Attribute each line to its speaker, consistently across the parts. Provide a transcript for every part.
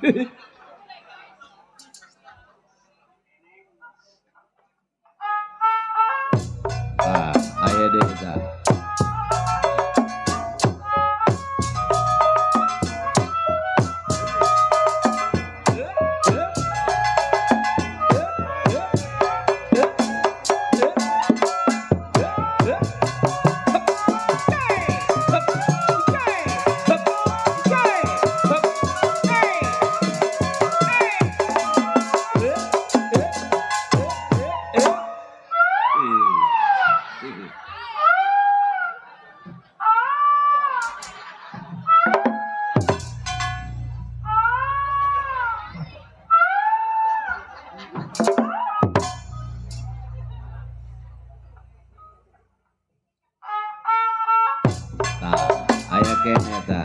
Speaker 1: Ah, ayo deh kita. Aya kene ta.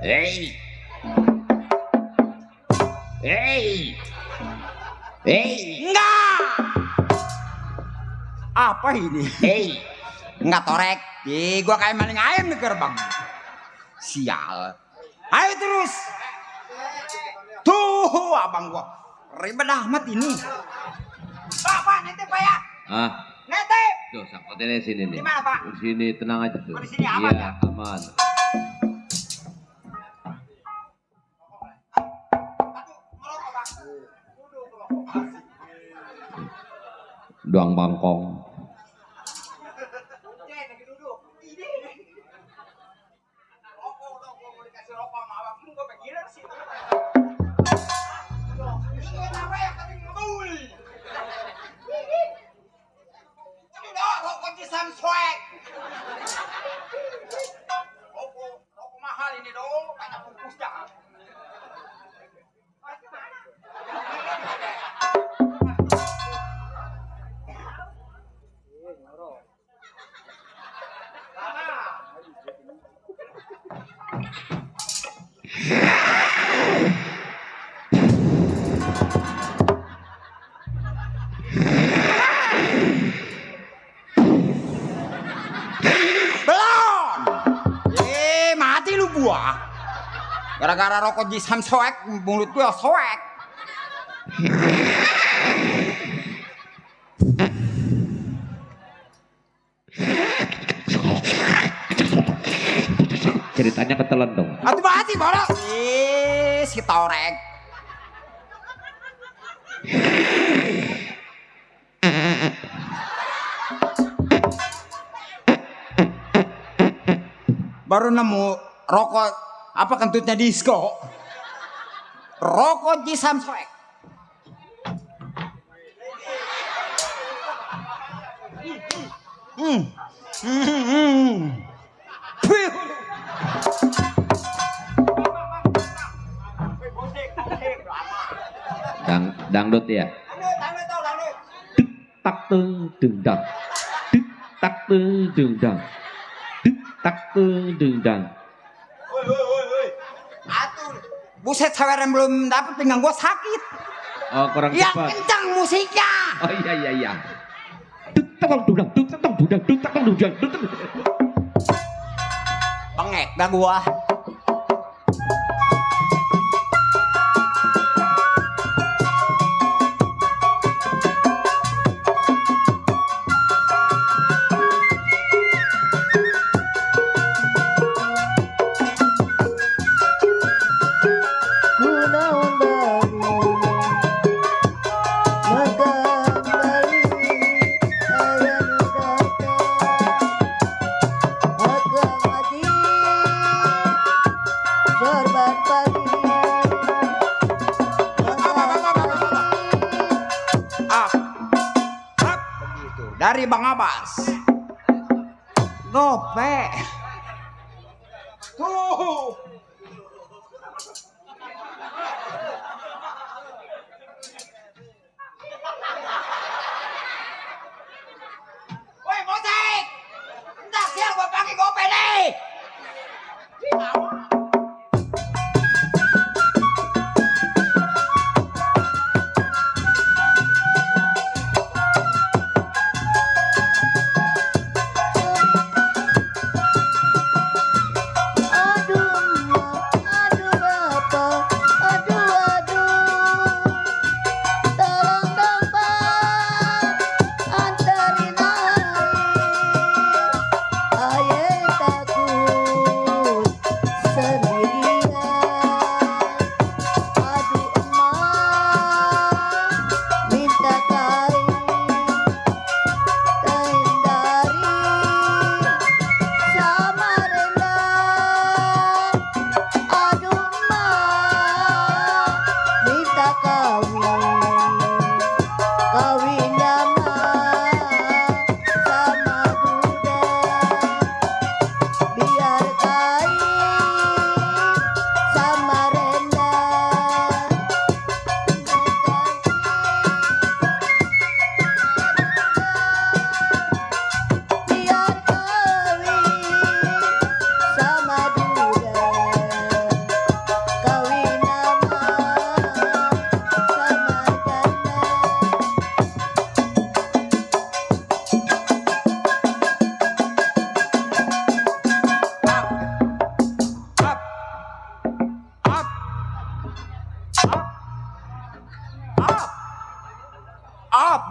Speaker 1: Hey. Hey. Hey.
Speaker 2: Enggak. Apa ini?
Speaker 1: Hey.
Speaker 2: Enggak torek. Gua kayak maling ayam di gerbang. Sial. Ayo terus. Tuh abang gua. Ribet amat ini. Pak, nitip Pak ya.
Speaker 1: Ah.
Speaker 2: Nitip.
Speaker 1: Tuh, sangkutin sini nih.
Speaker 2: Di mana, Pak?
Speaker 1: Di sini tenang aja tuh.
Speaker 2: Oh, di sini aman
Speaker 1: iya,
Speaker 2: ya?
Speaker 1: aman. Doang bangkong.
Speaker 2: Rokok mahal ini dong, banyak bungkusnya. Mati lu gua. Gara-gara rokok jisam soek, mulut gua soek.
Speaker 1: Ceritanya ketelan dong.
Speaker 2: Atuh mati bola. Si torek. Baru nemu rokok apa kentutnya disco. Rokok jisam soek.
Speaker 1: Dangdut ya. Tak teng dendang. Tak teng dendang. Tak teng dendang.
Speaker 2: Atuh, buset sawer yang belum dapat pinggang gua sakit.
Speaker 1: Oh, kurang
Speaker 2: Yang
Speaker 1: cepat.
Speaker 2: kencang musiknya.
Speaker 1: Oh iya iya iya. takong dudang duk takong dudang duk takong dudang duk.
Speaker 2: Bengek dah gua. Dari Bang Abbas. Gope. Tuh. Woi, musik. Entar siang gua pakai gope nih.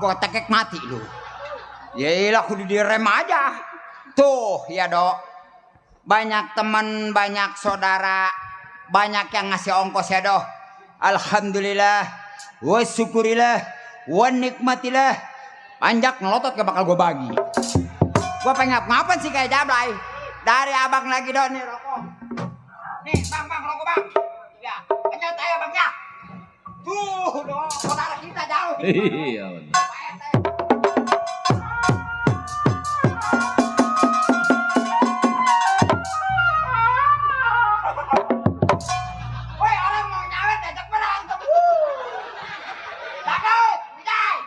Speaker 2: Gua tekek mati lu. Yaelah kudu direm aja. Tuh ya dok. Banyak teman, banyak saudara, banyak yang ngasih ongkos ya dok. Alhamdulillah, wa syukurillah, wa nikmatillah. Panjak ngelotot gak bakal gua bagi. Gua pengen ngapain sih kayak Jablay. Dari abang lagi dok nih rokok. Nih bang rokok bang. Ya, kenyat aja bang ya. Tuh dong, saudara kita jauh.
Speaker 1: Iya.
Speaker 2: Woi orang mau nyawet ajak perang tuh. Takut, tidak.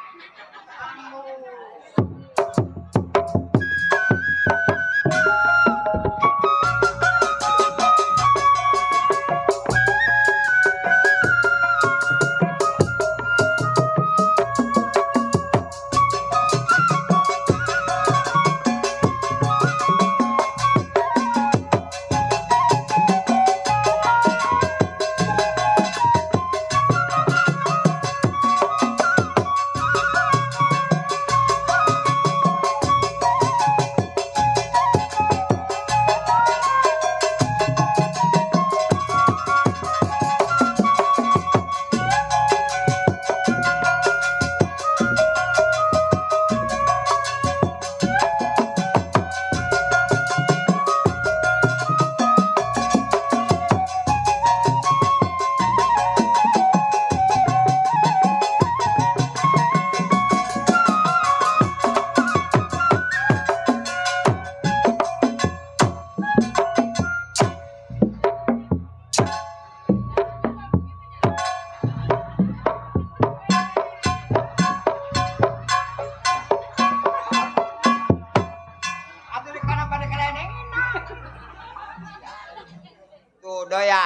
Speaker 2: Doya.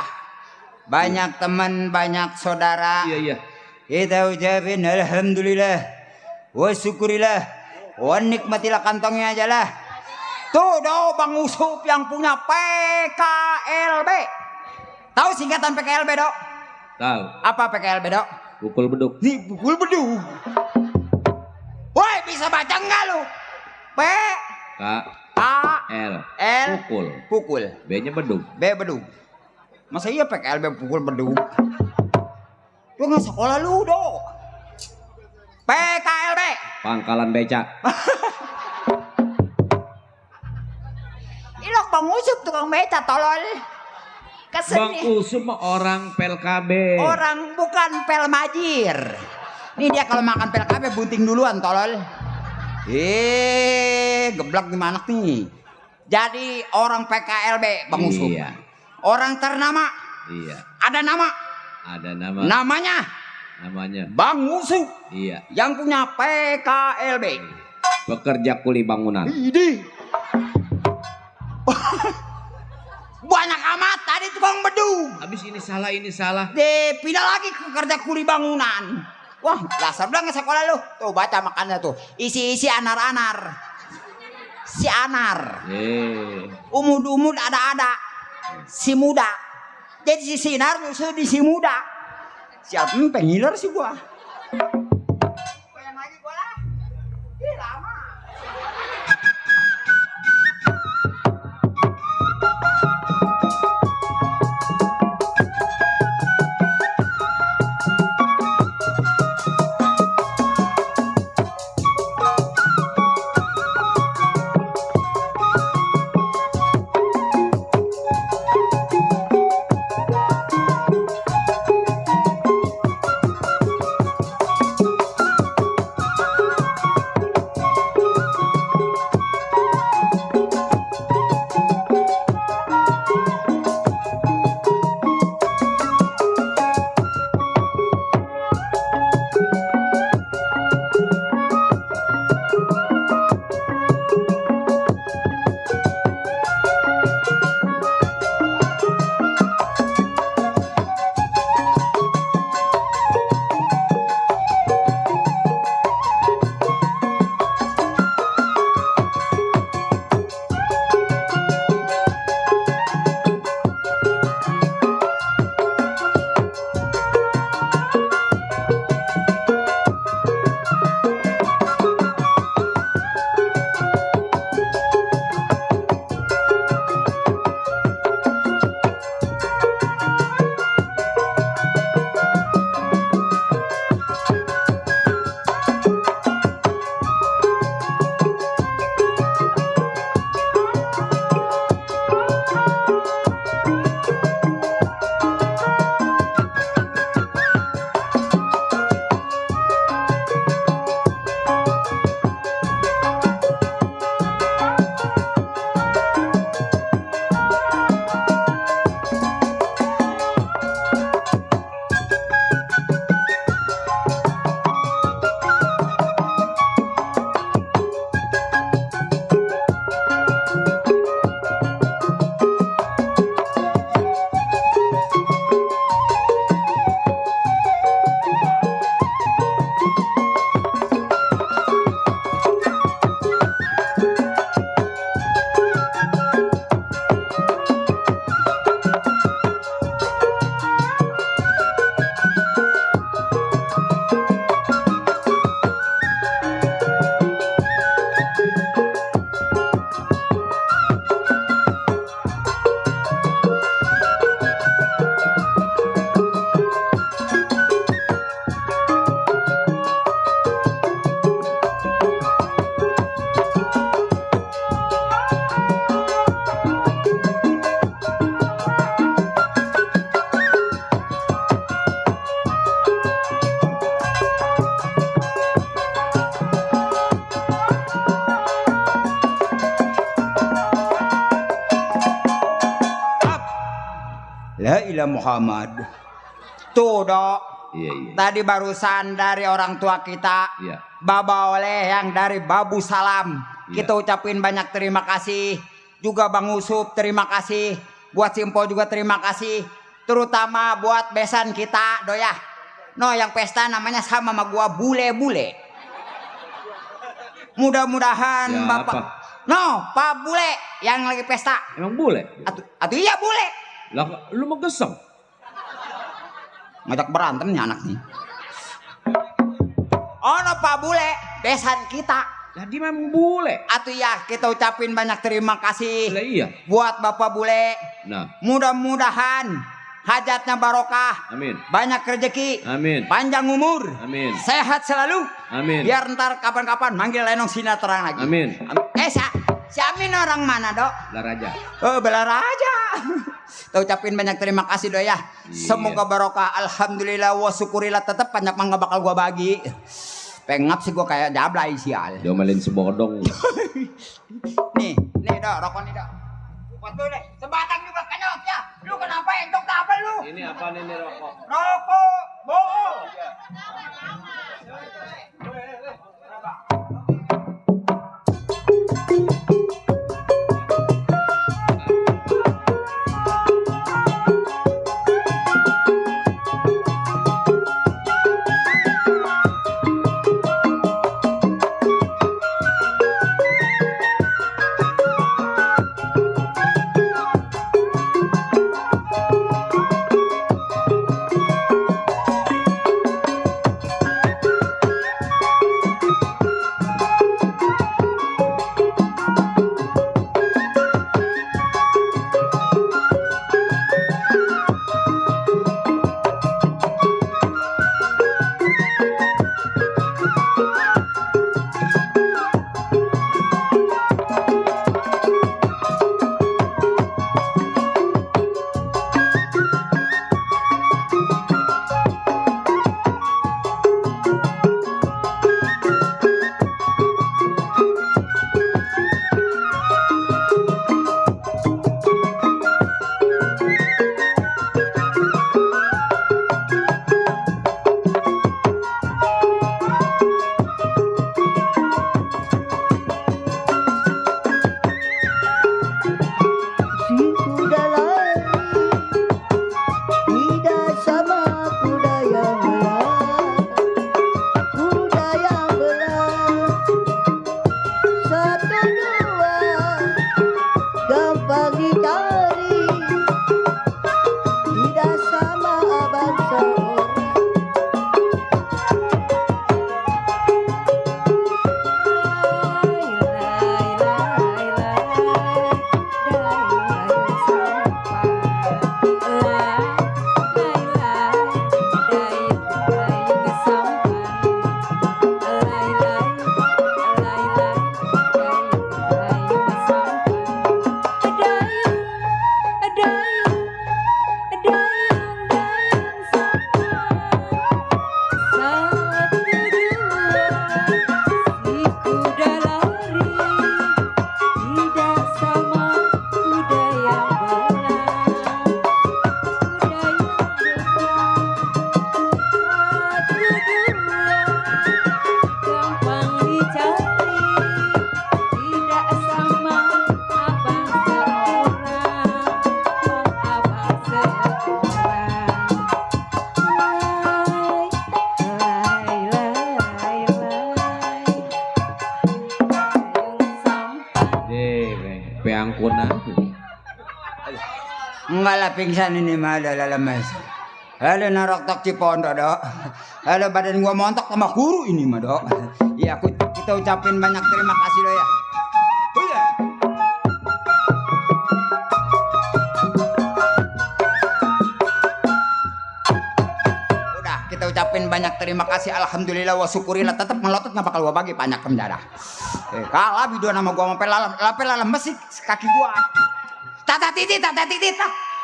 Speaker 2: Banyak teman, banyak saudara.
Speaker 1: Iya.
Speaker 2: Kita ucapin alhamdulillah wa syukurillah Oh, nikmatilah kantongnya aja lah. Tuh do Bang Usup yang punya PKLB. Tahu singkatan PKLB dok?
Speaker 3: Tahu.
Speaker 2: Apa PKLB dok?
Speaker 3: Pukul beduk.
Speaker 2: Nih pukul beduk. Woi bisa baca enggak lu? P
Speaker 3: K
Speaker 2: K
Speaker 3: L
Speaker 2: L
Speaker 3: pukul.
Speaker 2: pukul.
Speaker 3: B-nya beduk.
Speaker 2: B beduk. Masa iya PKLB pukul beduk? Lu nggak sekolah lu dok? PKLB.
Speaker 3: Pangkalan becak.
Speaker 2: Ilok Bang Usup tukang beca tolol.
Speaker 3: Bang
Speaker 2: Kesini.
Speaker 3: Usup mah orang PLKB.
Speaker 2: Orang bukan pel majir. Nih dia kalau makan pel KB bunting duluan tolol. Geblak gimana nih? Jadi orang PKLB Bang Usup.
Speaker 3: Iya.
Speaker 2: Orang ternama.
Speaker 3: Iya.
Speaker 2: Ada nama.
Speaker 3: Ada nama.
Speaker 2: Namanya
Speaker 3: Namanya.
Speaker 2: Bang Usup.
Speaker 3: Iya.
Speaker 2: Yang punya PKLB.
Speaker 3: Pekerja kuli bangunan.
Speaker 2: Idih. Banyak amat tadi tukang beduk.
Speaker 3: Habis ini salah ini salah.
Speaker 2: Pindah lagi ke kerja kuli bangunan. Wah, dasar udah nggak sekolah lu. Tuh baca makannya tuh. Isi-isi anar-anar. Si anar. Umud-umud ada-ada. Si muda. Jadi si sinar nyusul di si muda. Siapa pengiler sih gua. Yang lagi gua lah. Ih, lama. La ilaha Muhammad. Tuh dok.
Speaker 3: Iya, iya.
Speaker 2: Tadi barusan dari orang tua kita.
Speaker 3: Iya.
Speaker 2: Baba oleh yang dari Babu Salam.
Speaker 3: Iya.
Speaker 2: Kita ucapin banyak terima kasih. Juga Bang Usup terima kasih. Buat Simpo juga terima kasih. Terutama buat besan kita doya. No yang pesta namanya sama gua bule-bule. Mudah-mudahan
Speaker 3: Ya,
Speaker 2: Bapak
Speaker 3: apa?
Speaker 2: No, Pak Bule yang lagi pesta.
Speaker 3: Emang bule?
Speaker 2: Atuh iya bule.
Speaker 3: Lah lu mau geseng?
Speaker 2: Ngajak berantem nih anak nih. Oh no Pak Bule, besan kita.
Speaker 3: Lah dia memang bule.
Speaker 2: Atuh ya kita ucapin banyak terima kasih
Speaker 3: Lah iya.
Speaker 2: buat Bapak Bule.
Speaker 3: Nah,
Speaker 2: Mudah-mudahan hajatnya barokah,
Speaker 3: amin.
Speaker 2: banyak rezeki,
Speaker 3: Amin.
Speaker 2: panjang umur,
Speaker 3: Amin.
Speaker 2: sehat selalu.
Speaker 3: Amin.
Speaker 2: Biar ntar kapan-kapan manggil Lenong Sinatran lagi.
Speaker 3: Amin.
Speaker 2: Si Amin orang mana dok?
Speaker 3: Lah raja.
Speaker 2: Oh belar aja. Kita ucapin banyak terima kasih dok ya.
Speaker 3: Iya.
Speaker 2: Semoga barokah. Alhamdulillah wa syukurillah tetep banyak mah nggak bakal gua bagi. Pengap sih gua kayak jablay sial.
Speaker 3: Diomelin sebodong.
Speaker 2: Nih dok rokok nih dok. Buat lu deh. Sebatang juga kanyot ya. Lu kenapa entok apa lu?
Speaker 3: Ini apa nih rokok?
Speaker 2: Rokok, bohong. Enggak lah pingsan ini mah ada lemes. Ada narok tok Cipondo dok. Ada badan gua montok sama guru ini mah dok. Iya kita ucapin banyak terima kasih dok ya. Oh iya. Udah kita ucapin banyak terima kasih. Alhamdulillah wa syukurillah tetap melotot nggak bakal gua bagi banyak penjara. Kalah video nama gua sampai lalam besi kaki gua. Tata titit lah.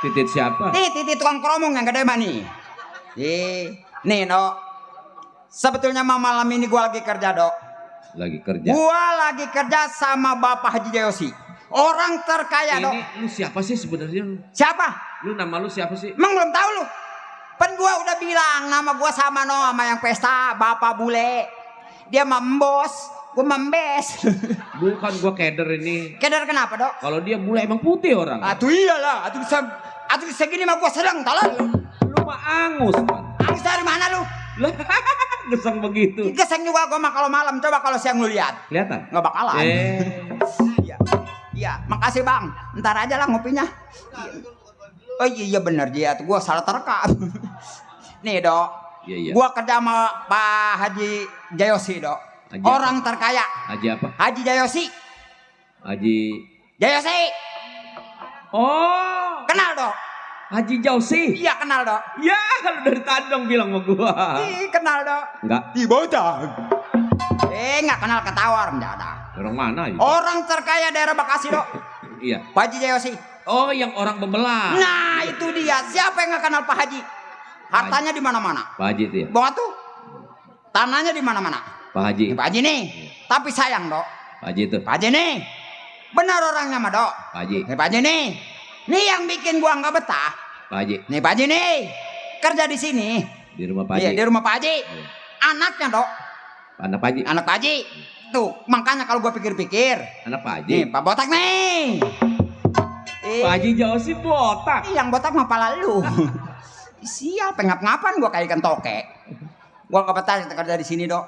Speaker 3: Titit siapa?
Speaker 2: Titit tukang kromong yang gede mah nih. Nih dok. Sebetulnya mah malam ini gua lagi kerja dok.
Speaker 3: Lagi kerja.
Speaker 2: Gua lagi kerja sama Bapak Haji Jayosi. Orang terkaya dok.
Speaker 3: Ini lu siapa sih sebenarnya lu?
Speaker 2: Siapa?
Speaker 3: Lu nama lu siapa sih?
Speaker 2: Emang belum tahu lu? Pen gua udah bilang nama gua sama no sama yang pesta Bapak Bule. Dia membos. Gue membes.
Speaker 3: Bukan gua keder ini.
Speaker 2: Keder kenapa dok?
Speaker 3: Kalau dia bule emang putih orang.
Speaker 2: Atuh iyalah. Atuh segini mah gua sedang talal.
Speaker 3: Lu mah angus man.
Speaker 2: Angus dari mana lu?
Speaker 3: Lah Gesang begitu.
Speaker 2: Geseng juga gua mah kalau malam. Coba kalau siang lu lihat.
Speaker 3: Kelihatan?
Speaker 2: Nggak bakalan. Iya. Iya, makasih Bang. Ntar aja lah ngopinya. Oh iya bener dia tuh gua salah terekam. Nih, Dok.
Speaker 3: Iya, iya.
Speaker 2: Gua kerja sama Pak Haji Jayosi, Dok.
Speaker 3: Haji
Speaker 2: Orang terkaya.
Speaker 3: Haji apa?
Speaker 2: Haji Jayosi.
Speaker 3: Haji
Speaker 2: Jayosi.
Speaker 3: Oh,
Speaker 2: Kenal, Dok?
Speaker 3: Haji Jausi.
Speaker 2: Iya, kenal, Dok.
Speaker 3: Ya, lu dari tadi dong bilang sama gua.
Speaker 2: Ih, kenal, Dok.
Speaker 3: Enggak.
Speaker 2: Ih, bocah. Nggak kenal ketawar, enggak ada.
Speaker 3: Orang mana itu?
Speaker 2: Orang terkaya daerah Bekasi, Dok.
Speaker 3: Iya.
Speaker 2: Pak Haji Jayosi.
Speaker 3: Oh, yang orang pembelah.
Speaker 2: Nah, itu dia. Siapa yang nggak kenal Pak Haji? Hartanya di mana-mana.
Speaker 3: Pak Haji itu ya.
Speaker 2: Bawa tuh. Tanahnya di mana-mana.
Speaker 3: Pak Haji.
Speaker 2: Nih, Pak Haji nih. Tapi sayang, Dok.
Speaker 3: Pak Haji itu.
Speaker 2: Pak Haji nih. Benar orangnya mah, Dok.
Speaker 3: Pak Haji.
Speaker 2: Nih, Pak Haji nih. Nih yang bikin gua nggak betah.
Speaker 3: Pak Haji.
Speaker 2: Nih, Pak Haji nih. Kerja di sini.
Speaker 3: Di rumah Pak Haji.
Speaker 2: Iya, di rumah Pak Haji.
Speaker 3: Iya.
Speaker 2: Anaknya, Dok.
Speaker 3: Anak Pak Haji.
Speaker 2: Anak Pak Haji. Tuh, makanya kalau gua pikir-pikir.
Speaker 3: Anak Pak Haji.
Speaker 2: Nih, Pak Botak nih.
Speaker 3: Pak Haji Jausi botak.
Speaker 2: Yang botak mah pala lu. Sial, pengap-ngapan gua kayak ikan tokek. Gua nggak betah kerja di sini, Dok.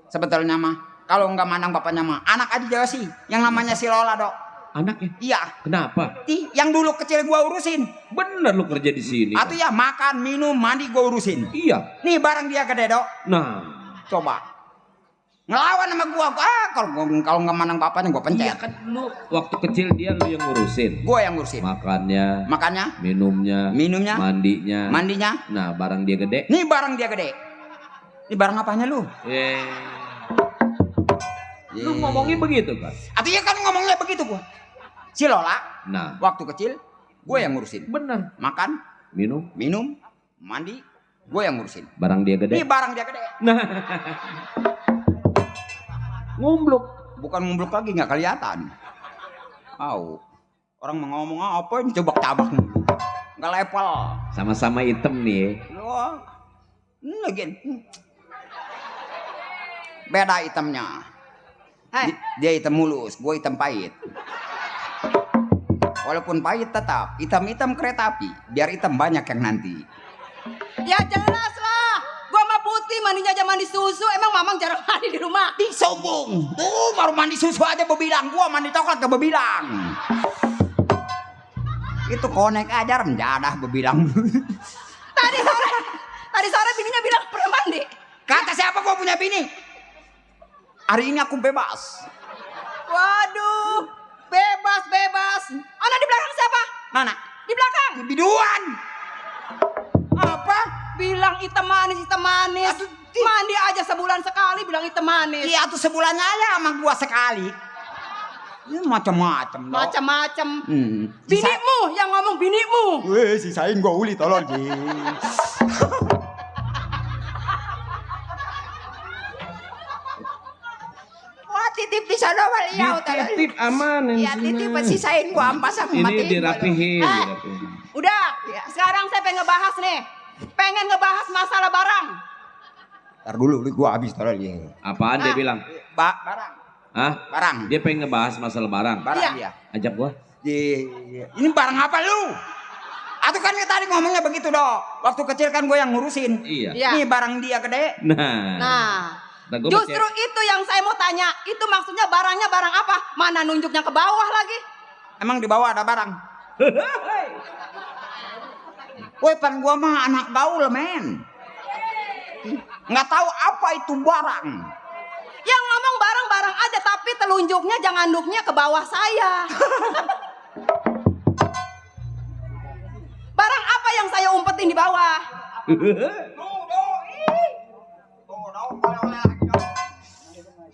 Speaker 2: Sebetulnya mah kalau nggak mandang bapaknya mah anak aja jauh sih yang namanya si Lola, Dok.
Speaker 3: Anaknya?
Speaker 2: Iya.
Speaker 3: Kenapa?
Speaker 2: Yang dulu kecil gua urusin.
Speaker 3: Bener lu kerja di sini.
Speaker 2: Atau ya makan, minum, mandi gua urusin.
Speaker 3: Iya.
Speaker 2: Nih barang dia gede, Dok.
Speaker 3: Nah,
Speaker 2: Coba. Ngelawan sama gua. Kalau nggak mandang bapaknya gua pencet.
Speaker 3: iya kan lu waktu kecil dia lu yang ngurusin.
Speaker 2: Gua yang ngurusin.
Speaker 3: Makannya,
Speaker 2: Makannya,
Speaker 3: minumnya,
Speaker 2: mandinya.
Speaker 3: Nah, barang dia gede.
Speaker 2: Nih barang dia gede. Ini barang apanya lu?
Speaker 3: Lu ngomongnya begitu kan?
Speaker 2: Artinya kan ngomongnya begitu gua. Si Lola,
Speaker 3: Nah,
Speaker 2: waktu kecil gue yang ngurusin.
Speaker 3: bener.
Speaker 2: Makan,
Speaker 3: Minum,
Speaker 2: mandi, gue yang ngurusin.
Speaker 3: barang dia gede.
Speaker 2: Ini barang dia gede.
Speaker 3: Nah, ngumbluk.
Speaker 2: Bukan ngumbluk lagi, nggak kelihatan. Orang mau ngomong apa ini cabak-cabak mulu. Nggak level.
Speaker 3: Sama-sama hitam nih.
Speaker 2: Wah, ini lagi. Beda hitamnya. Dia hitam mulus, gue hitam pahit. Walaupun pahit tetap hitam-hitam kereta api. Biar hitam banyak yang nanti.
Speaker 4: Ya jelas lah. Gua mah putih, mandinya aja mandi susu. Emang mamang jarang mandi di rumah.
Speaker 2: Ih, sombong. Tuh baru mandi susu aja bebilang. Gua mandi coklat ke bebilang. Itu konek aja renjadah bebilang.
Speaker 4: Tadi sore bininya bilang pernah mandi.
Speaker 2: Kata siapa gua punya bini? Hari ini aku bebas.
Speaker 4: Waduh, bebas. Ana di belakang siapa?
Speaker 2: Mana?
Speaker 4: Di belakang.
Speaker 2: Biduan.
Speaker 4: Apa? Bilang hitam manis.
Speaker 2: Aduh,
Speaker 4: Mandi aja sebulan sekali bilang hitam manis.
Speaker 2: Iya tuh sebulannya aja sama gua sekali. Ini macam-macam. Dok.
Speaker 4: Macam-macam.
Speaker 2: Sisa-
Speaker 4: Binimu yang ngomong binimu.
Speaker 2: Weh, sisain gua uli tolong. Wah, titip di sana beliau.
Speaker 3: Dititip aman
Speaker 2: Iya, titip sisain gua ampas sama
Speaker 3: Ini
Speaker 2: matiin
Speaker 3: dirapihin,
Speaker 2: gua.
Speaker 3: dirapihin.
Speaker 4: Udah, sekarang saya pengen ngebahas nih. Pengen ngebahas masalah barang.
Speaker 2: Ntar dulu, gua habis tolong dia.
Speaker 3: Apaan dia bilang?
Speaker 2: Barang.
Speaker 3: Hah?
Speaker 2: Barang.
Speaker 3: Dia pengen ngebahas masalah barang.
Speaker 2: Barang
Speaker 4: Iya.
Speaker 2: dia.
Speaker 3: Ajak gua.
Speaker 2: Ini barang apa lu? Atau kan tadi ngomongnya begitu, Dok. Waktu kecil kan gue yang ngurusin.
Speaker 3: Iya.
Speaker 4: Iya.
Speaker 2: Ini barang dia gede.
Speaker 3: Nah.
Speaker 4: Nah,
Speaker 3: gua
Speaker 4: justru
Speaker 3: baca-
Speaker 4: itu yang saya mau tanya. Itu maksudnya barangnya barang apa? Mana nunjuknya ke bawah lagi?
Speaker 2: Emang di bawah ada barang? Woi, pan gua mah anak gaul, men. Nggak tahu apa itu barang.
Speaker 4: Yang ngomong barang-barang aja, tapi telunjuknya jangan nunjuknya ke bawah saya. Barang apa yang saya umpetin di bawah?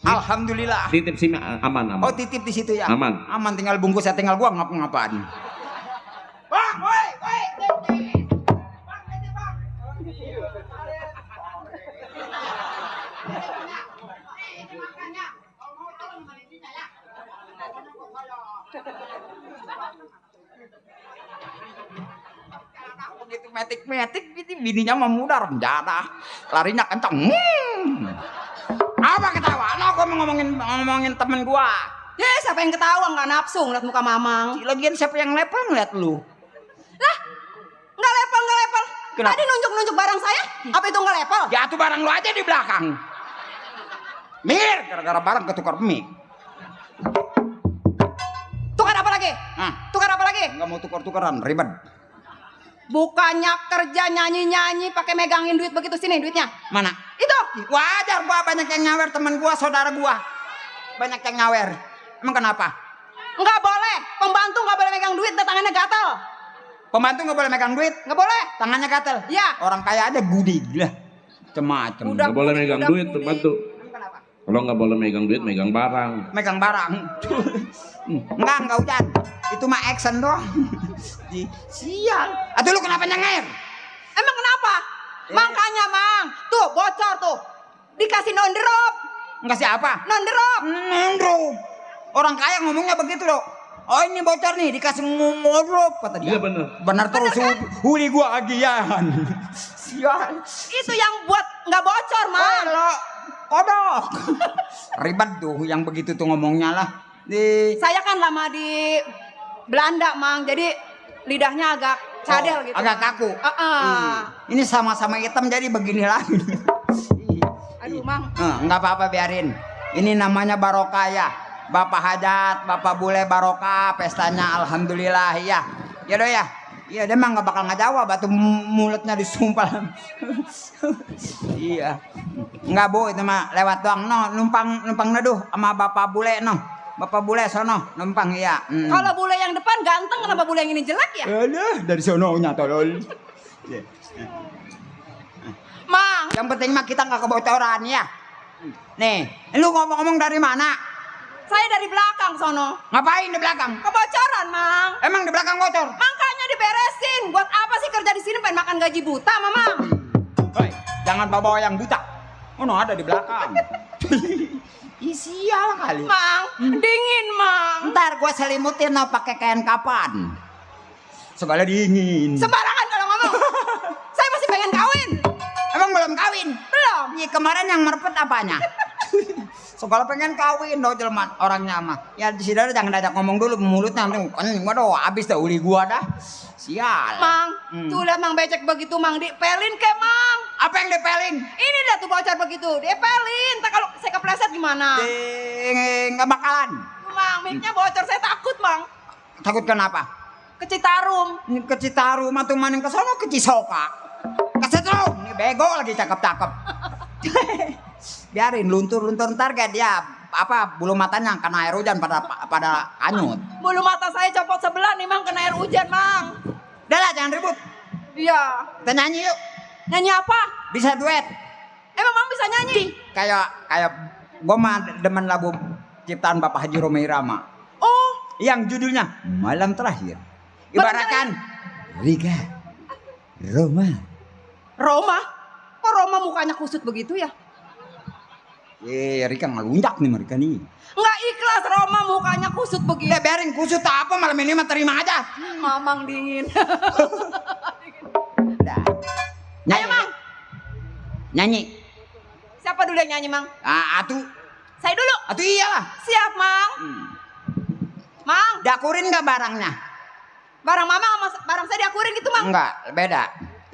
Speaker 2: Alhamdulillah.
Speaker 3: Titip sini aman.
Speaker 2: Oh, titip di situ ya.
Speaker 3: Aman.
Speaker 2: Aman, tinggal bungkus ya, tinggal gua ngapa-ngapain. Wah, woi. Begitu metik itu bininya mah muda renjada. Larinya kenceng. Apa ketawa? Nah, gua mau ngomongin temen gua.
Speaker 4: Siapa yang ketawa nggak nafsu ngeliat muka mamang?
Speaker 2: Lagian siapa yang lepel ngeliat lu?
Speaker 4: Lah, nggak level.
Speaker 2: Kenapa?
Speaker 4: Tadi nunjuk-nunjuk barang saya. Apa itu nggak level?
Speaker 2: Ya tuh barang lu aja di belakang. Mir, gara-gara barang ketukar mic.
Speaker 4: Tukar apa lagi?
Speaker 2: Nah,
Speaker 4: Tukar apa lagi?
Speaker 2: nggak mau tukar-tukaran, ribet.
Speaker 4: Bukannya kerja nyanyi-nyanyi pakai megangin duit begitu, sini duitnya.
Speaker 2: Mana?
Speaker 4: Itu.
Speaker 2: Wajar gua banyak yang nyawer, teman gua, saudara gua. Banyak yang nyawer. Emang kenapa?
Speaker 4: Nggak boleh. Pembantu nggak boleh megang duit, tangannya gatal.
Speaker 2: Pembantu nggak boleh megang duit,
Speaker 4: Nggak boleh.
Speaker 2: tangannya gatel.
Speaker 4: Iya.
Speaker 2: Orang kaya aja gudik lah. Macem-macem.
Speaker 4: Udah.
Speaker 3: Nggak boleh megang duit
Speaker 4: Udah.
Speaker 3: pembantu.
Speaker 2: Emang kenapa?
Speaker 3: Kalau nggak boleh megang duit, megang barang.
Speaker 2: Megang barang. Enggak hujan. Itu mah action doang. Sial. Aduh lu kenapa nyenger?
Speaker 4: Emang kenapa? Makanya Mang, tuh bocor tuh. Dikasih non drop.
Speaker 2: Enggak siapa?
Speaker 4: Non drop.
Speaker 2: Nondro. Orang kaya ngomongnya begitu loh. Oh ini bocor nih, dikasih ngomodrop kata dia.
Speaker 3: Iya bener.
Speaker 2: Benar terus huli gua agian. Sial.
Speaker 4: Itu yang buat nggak bocor, Mang.
Speaker 2: Kalau kodok. Ribet tuh yang begitu tuh ngomongnya lah.
Speaker 4: Saya kan lama di Belanda, Mang. Jadi lidahnya agak cadel gitu.
Speaker 2: Agak
Speaker 4: Mang.
Speaker 2: kaku.
Speaker 4: Heeh.
Speaker 2: Ini sama-sama hitam jadi begini lagi.
Speaker 4: Aduh, Mang.
Speaker 2: Enggak apa-apa biarin. Ini namanya barokah ya. Bapak hajat, Bapak bule barokah, pestanya alhamdulillah ya. Ya doh ya. Iya dia mah nggak bakal ngejawab, batu mulutnya disumpal. Iya. Enggak bu, itu mah lewat doang. No, numpang neduh sama Bapak bule no. Bapak bule sono numpang iya.
Speaker 4: Kalau bule yang depan ganteng, kenapa bule yang ini jelek ya?
Speaker 2: Aduh, dari sononya tolol.
Speaker 4: Mang,
Speaker 2: Yang penting mah kita nggak kebocoran ya. Nih, lu ngomong-ngomong dari mana?
Speaker 4: saya dari belakang sono.
Speaker 2: Ngapain di belakang?
Speaker 4: Kebocoran, Mang.
Speaker 2: Emang di belakang bocor?
Speaker 4: Makanya diberesin. Buat apa sih kerja di sini pengen makan gaji buta, Mamang?
Speaker 2: Hei, jangan bawa yang buta. Oh no, ada di belakang. Sial kali.
Speaker 4: Mang, dingin, Mang.
Speaker 2: Ntar gua selimutin no pakai kain kapan. Segala dingin.
Speaker 4: Sembarangan kalau ngomong. Saya masih pengen kawin.
Speaker 2: Emang belum kawin?
Speaker 4: Belum.
Speaker 2: Iya kemarin yang merpet apanya? Segala pengen kawin dong jelema orangnya mah. Ya di sini jangan diajak ngomong dulu mulutnya nanti waduh habis dah uli gua dah. Sial.
Speaker 4: Mang, tuh lihat Mang becek begitu, Mang dipelin ke Mang.
Speaker 2: Apa yang dipelin?
Speaker 4: Ini dia tuh bocor begitu, dipelin. Tak kalau saya kepleset gimana?
Speaker 2: Nggak bakalan.
Speaker 4: Tuh, Mang, mic-nya bocor, saya takut, Mang.
Speaker 2: Takut kenapa?
Speaker 4: Ke Citarum.
Speaker 2: Ini ke Citarum atau mana ke sono ke Cisoka. Ke Setrum. Ini bego lagi cakep-cakep. Biarin luntur-luntur ntar kayak dia apa bulu matanya kena air hujan pada anyut.
Speaker 4: Bulu mata saya copot sebelah nih, Mang, kena air hujan, Mang.
Speaker 2: Udah lah jangan ribut.
Speaker 4: Iya.
Speaker 2: Kita nyanyi yuk.
Speaker 4: Nyanyi apa?
Speaker 2: Bisa duet.
Speaker 4: Emang Mang bisa nyanyi?
Speaker 2: Kayak gua mah demen lagu ciptaan Bapak Haji Romai Rama.
Speaker 4: Oh,
Speaker 2: Yang judulnya Malam Terakhir. Ibaratkan Rika Roma.
Speaker 4: Roma? Kok Roma mukanya kusut begitu ya?
Speaker 2: Rika ngelunjak nih mereka nih.
Speaker 4: Nggak ikhlas Roma mukanya kusut begitu.
Speaker 2: Udah biarin kusut apa malam ini mah terima aja.
Speaker 4: Mamang dingin.
Speaker 2: Udah. Nyanyi.
Speaker 4: Ayo, Mang.
Speaker 2: Nyanyi.
Speaker 4: Siapa dulu yang nyanyi, Mang?
Speaker 2: Atuh
Speaker 4: Saya dulu.
Speaker 2: iyalah.
Speaker 4: Siap, Mang. Mang,
Speaker 2: Diakurin nggak barangnya?
Speaker 4: barang Mama sama barang saya diakurin gitu, Mang.
Speaker 2: Enggak, beda.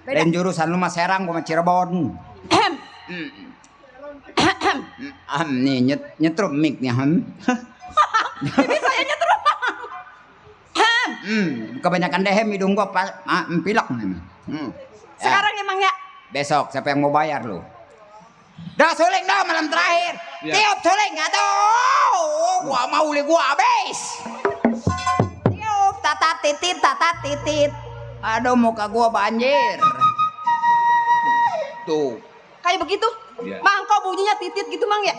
Speaker 4: Beda.
Speaker 2: Lain jurusan lu mah Serang, gua mah Cirebon. Nih nyetrum mic nih,
Speaker 4: Ini saya nyetrum, Mang.
Speaker 2: Kebanyakan dehem hidung gua pilek nih.
Speaker 4: Sekarang emang ya.
Speaker 2: Besok siapa yang mau bayar lu? Dah suling dah malam terakhir.
Speaker 3: Ya.
Speaker 2: Tiup suling aduh. Gua mau uli gua habis. Tiup tata titit. Aduh muka gua banjir. Tuh.
Speaker 4: Kayak begitu.
Speaker 3: Iya.
Speaker 4: Mang, kok bunyinya titit gitu, Mang ya?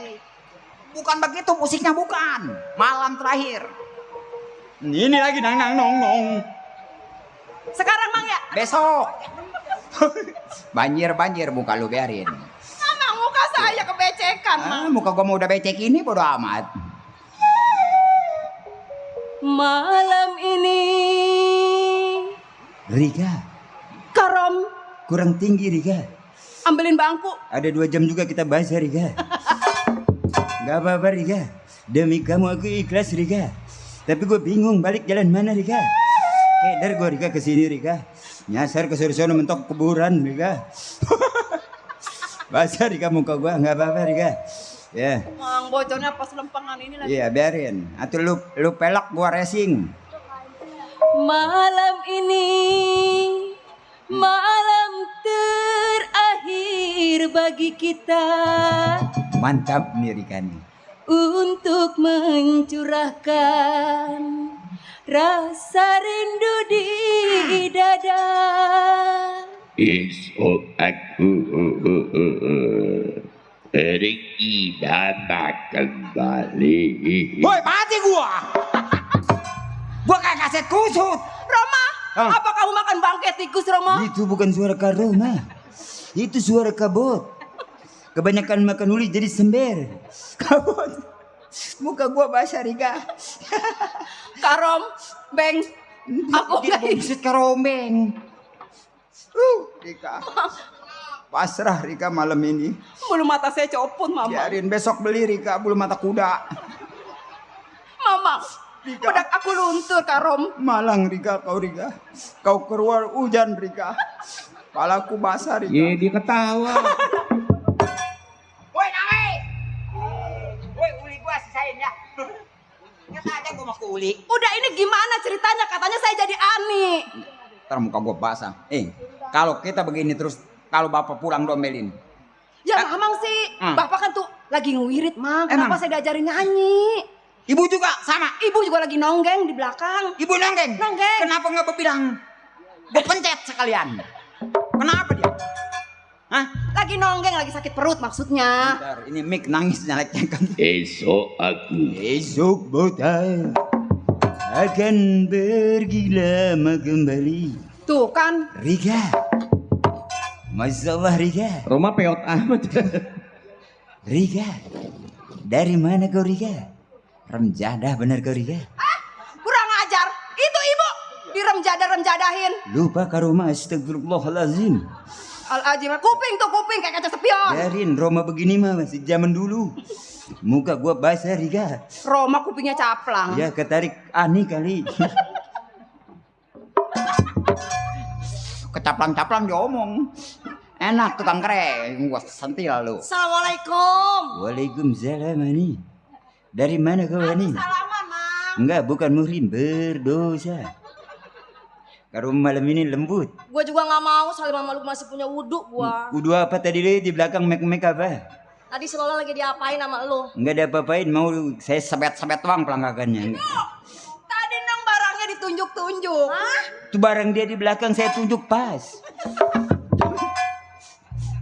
Speaker 2: Bukan begitu musiknya bukan. Malam terakhir. Ini lagi nang nong.
Speaker 4: Sekarang, Mang ya?
Speaker 2: Besok. banjir muka lu biarin.
Speaker 4: Mang, muka saya kebecekan, Mang.
Speaker 2: Muka gua mau udah becek ini bodo amat.
Speaker 4: Malam ini
Speaker 2: Rika,
Speaker 4: Karom
Speaker 2: kurang tinggi Rika.
Speaker 4: ambilin bangku.
Speaker 2: Ada 2 jam juga kita bahas ya Rika. Gak apa-apa Rika. Demi kamu aku ikhlas Rika. Tapi gue bingung balik jalan mana Rika. Kayak dari gue Rika kesini Rika. Nyasar ke sono mentok kuburan Rika. Basah Rika muka gua nggak apa-apa Rika. Ya.
Speaker 4: Mang bocornya pas lempengan ini lagi.
Speaker 2: Iya biarin. Atau lu pelok gua racing.
Speaker 4: Malam ini malam terakhir bagi kita.
Speaker 2: Mantap nih Rika nih.
Speaker 4: Untuk mencurahkan rasa rindu di dada.
Speaker 3: Esok aku Rikidana kembali.
Speaker 2: Woi mati gua. Gua kayak kaset kusut.
Speaker 4: Roma,
Speaker 2: Ah.
Speaker 4: apa kamu makan bangkai tikus Roma?
Speaker 2: Itu bukan suara karoma. Itu suara kabut. Kebanyakan makan uli jadi sember. Kabut. Muka gua basah Rika.
Speaker 4: Karom, Beng, aku
Speaker 2: Dia
Speaker 4: nggak
Speaker 2: buset karombeng. Rika. Pasrah Rika malam ini.
Speaker 4: bulu mata saya copot mama.
Speaker 2: Biarin besok beli Rika bulu mata kuda.
Speaker 4: Mama, bedak aku luntur Karom.
Speaker 2: Malang Rika kau Rika. Kau keluar hujan Rika. Kepalaku basah Rika.
Speaker 3: Ye dia ketawa.
Speaker 2: Woi Nangai. Woi uli gua sisain ya. Nyata aja gua mau ke uli.
Speaker 4: Udah ini gimana ceritanya? Katanya saya jadi Ani.
Speaker 2: Ntar muka gua basah. Kalau kita begini terus, kalau bapak pulang domelin.
Speaker 4: Ya Mamang sih, Bapak kan tuh lagi ngewirit Mang.
Speaker 2: Emang?
Speaker 4: Kenapa saya diajarin nyanyi?
Speaker 2: Ibu juga sama.
Speaker 4: Ibu juga lagi nonggeng di belakang.
Speaker 2: Ibu nonggeng.
Speaker 4: Nonggeng.
Speaker 2: Kenapa nggak bilang? Gua pencet sekalian. Kenapa dia? Hah?
Speaker 4: Lagi nonggeng, lagi sakit perut maksudnya.
Speaker 2: Bentar, ini mic nangis nyaleknya kan.
Speaker 3: Esok aku
Speaker 2: Esok botai akan pergi lama kembali.
Speaker 4: Tuh kan,
Speaker 2: Rika. Masya Allah Rika.
Speaker 3: Roma peot amat.
Speaker 2: Rika. Dari mana kau Rika? Remjadah bener kau Rika.
Speaker 4: kurang ajar. Itu ibu diremjadahin.
Speaker 2: Lupa karoma astagfirullahalazim.
Speaker 4: Al-Ajim, kuping kayak kaca spion.
Speaker 2: Biarin Roma begini mah masih zaman dulu. Muka gua basah Rika.
Speaker 4: Roma kupingnya caplang.
Speaker 2: Ya ketarik Ani kali. Kecaplang-caplang diomong. Enak tukang kering. Gua sentil lu.
Speaker 4: Assalamualaikum.
Speaker 2: Waalaikumsalam Ani. Dari mana kau Ani?
Speaker 4: Salaman, Mang.
Speaker 2: Enggak, bukan muhrim, berdosa. Kalau malam ini lembut.
Speaker 4: Gua juga nggak mau, soalnya mama lu masih punya wudhu gua.
Speaker 2: Kudu apa tadi deh di belakang mek-mek apa?
Speaker 4: Tadi Lola lagi diapain sama lu?
Speaker 2: Enggak ada apa-apain, mau saya sebet-sebet doang pelanggakannya.
Speaker 4: Tadi nang barangnya ditunjuk-tunjuk. Hah?
Speaker 2: Itu barang dia di belakang saya tunjuk pas.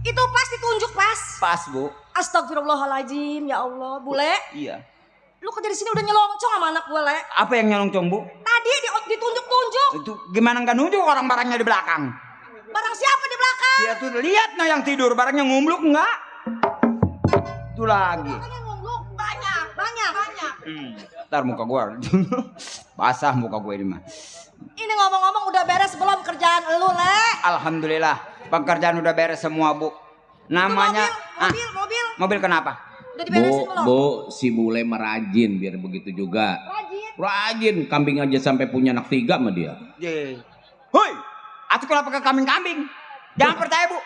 Speaker 4: Itu pas ditunjuk pas.
Speaker 2: Pas, Bu.
Speaker 4: Astagfirullahaladzim, ya Allah, bule.
Speaker 2: Iya.
Speaker 4: Lu kerja di sini udah nyelongcong sama anak gue, Le.
Speaker 2: Apa yang nyolong Bu?
Speaker 4: Tadi ditunjuk-tunjuk.
Speaker 2: Itu gimana nggak nunjuk orang barangnya di belakang?
Speaker 4: Barang siapa di belakang?
Speaker 2: Dia tuh lihat nah yang tidur barangnya ngumbluk enggak? Itu lagi.
Speaker 4: Makanya ngomong banyak.
Speaker 2: Ntar muka gua basah muka gua ini mah.
Speaker 4: Ini ngomong-ngomong udah beres belum kerjaan lu, Le?
Speaker 2: Alhamdulillah pekerjaan udah beres semua Bu. Namanya mobil kenapa?
Speaker 4: Udah diberesin belum?
Speaker 3: Bu, si bule merajin biar begitu juga. Rajin, kambing aja sampai punya anak 3 sama dia.
Speaker 2: Hoi, atuh kenapa ke kambing-kambing? Jangan percaya Bu.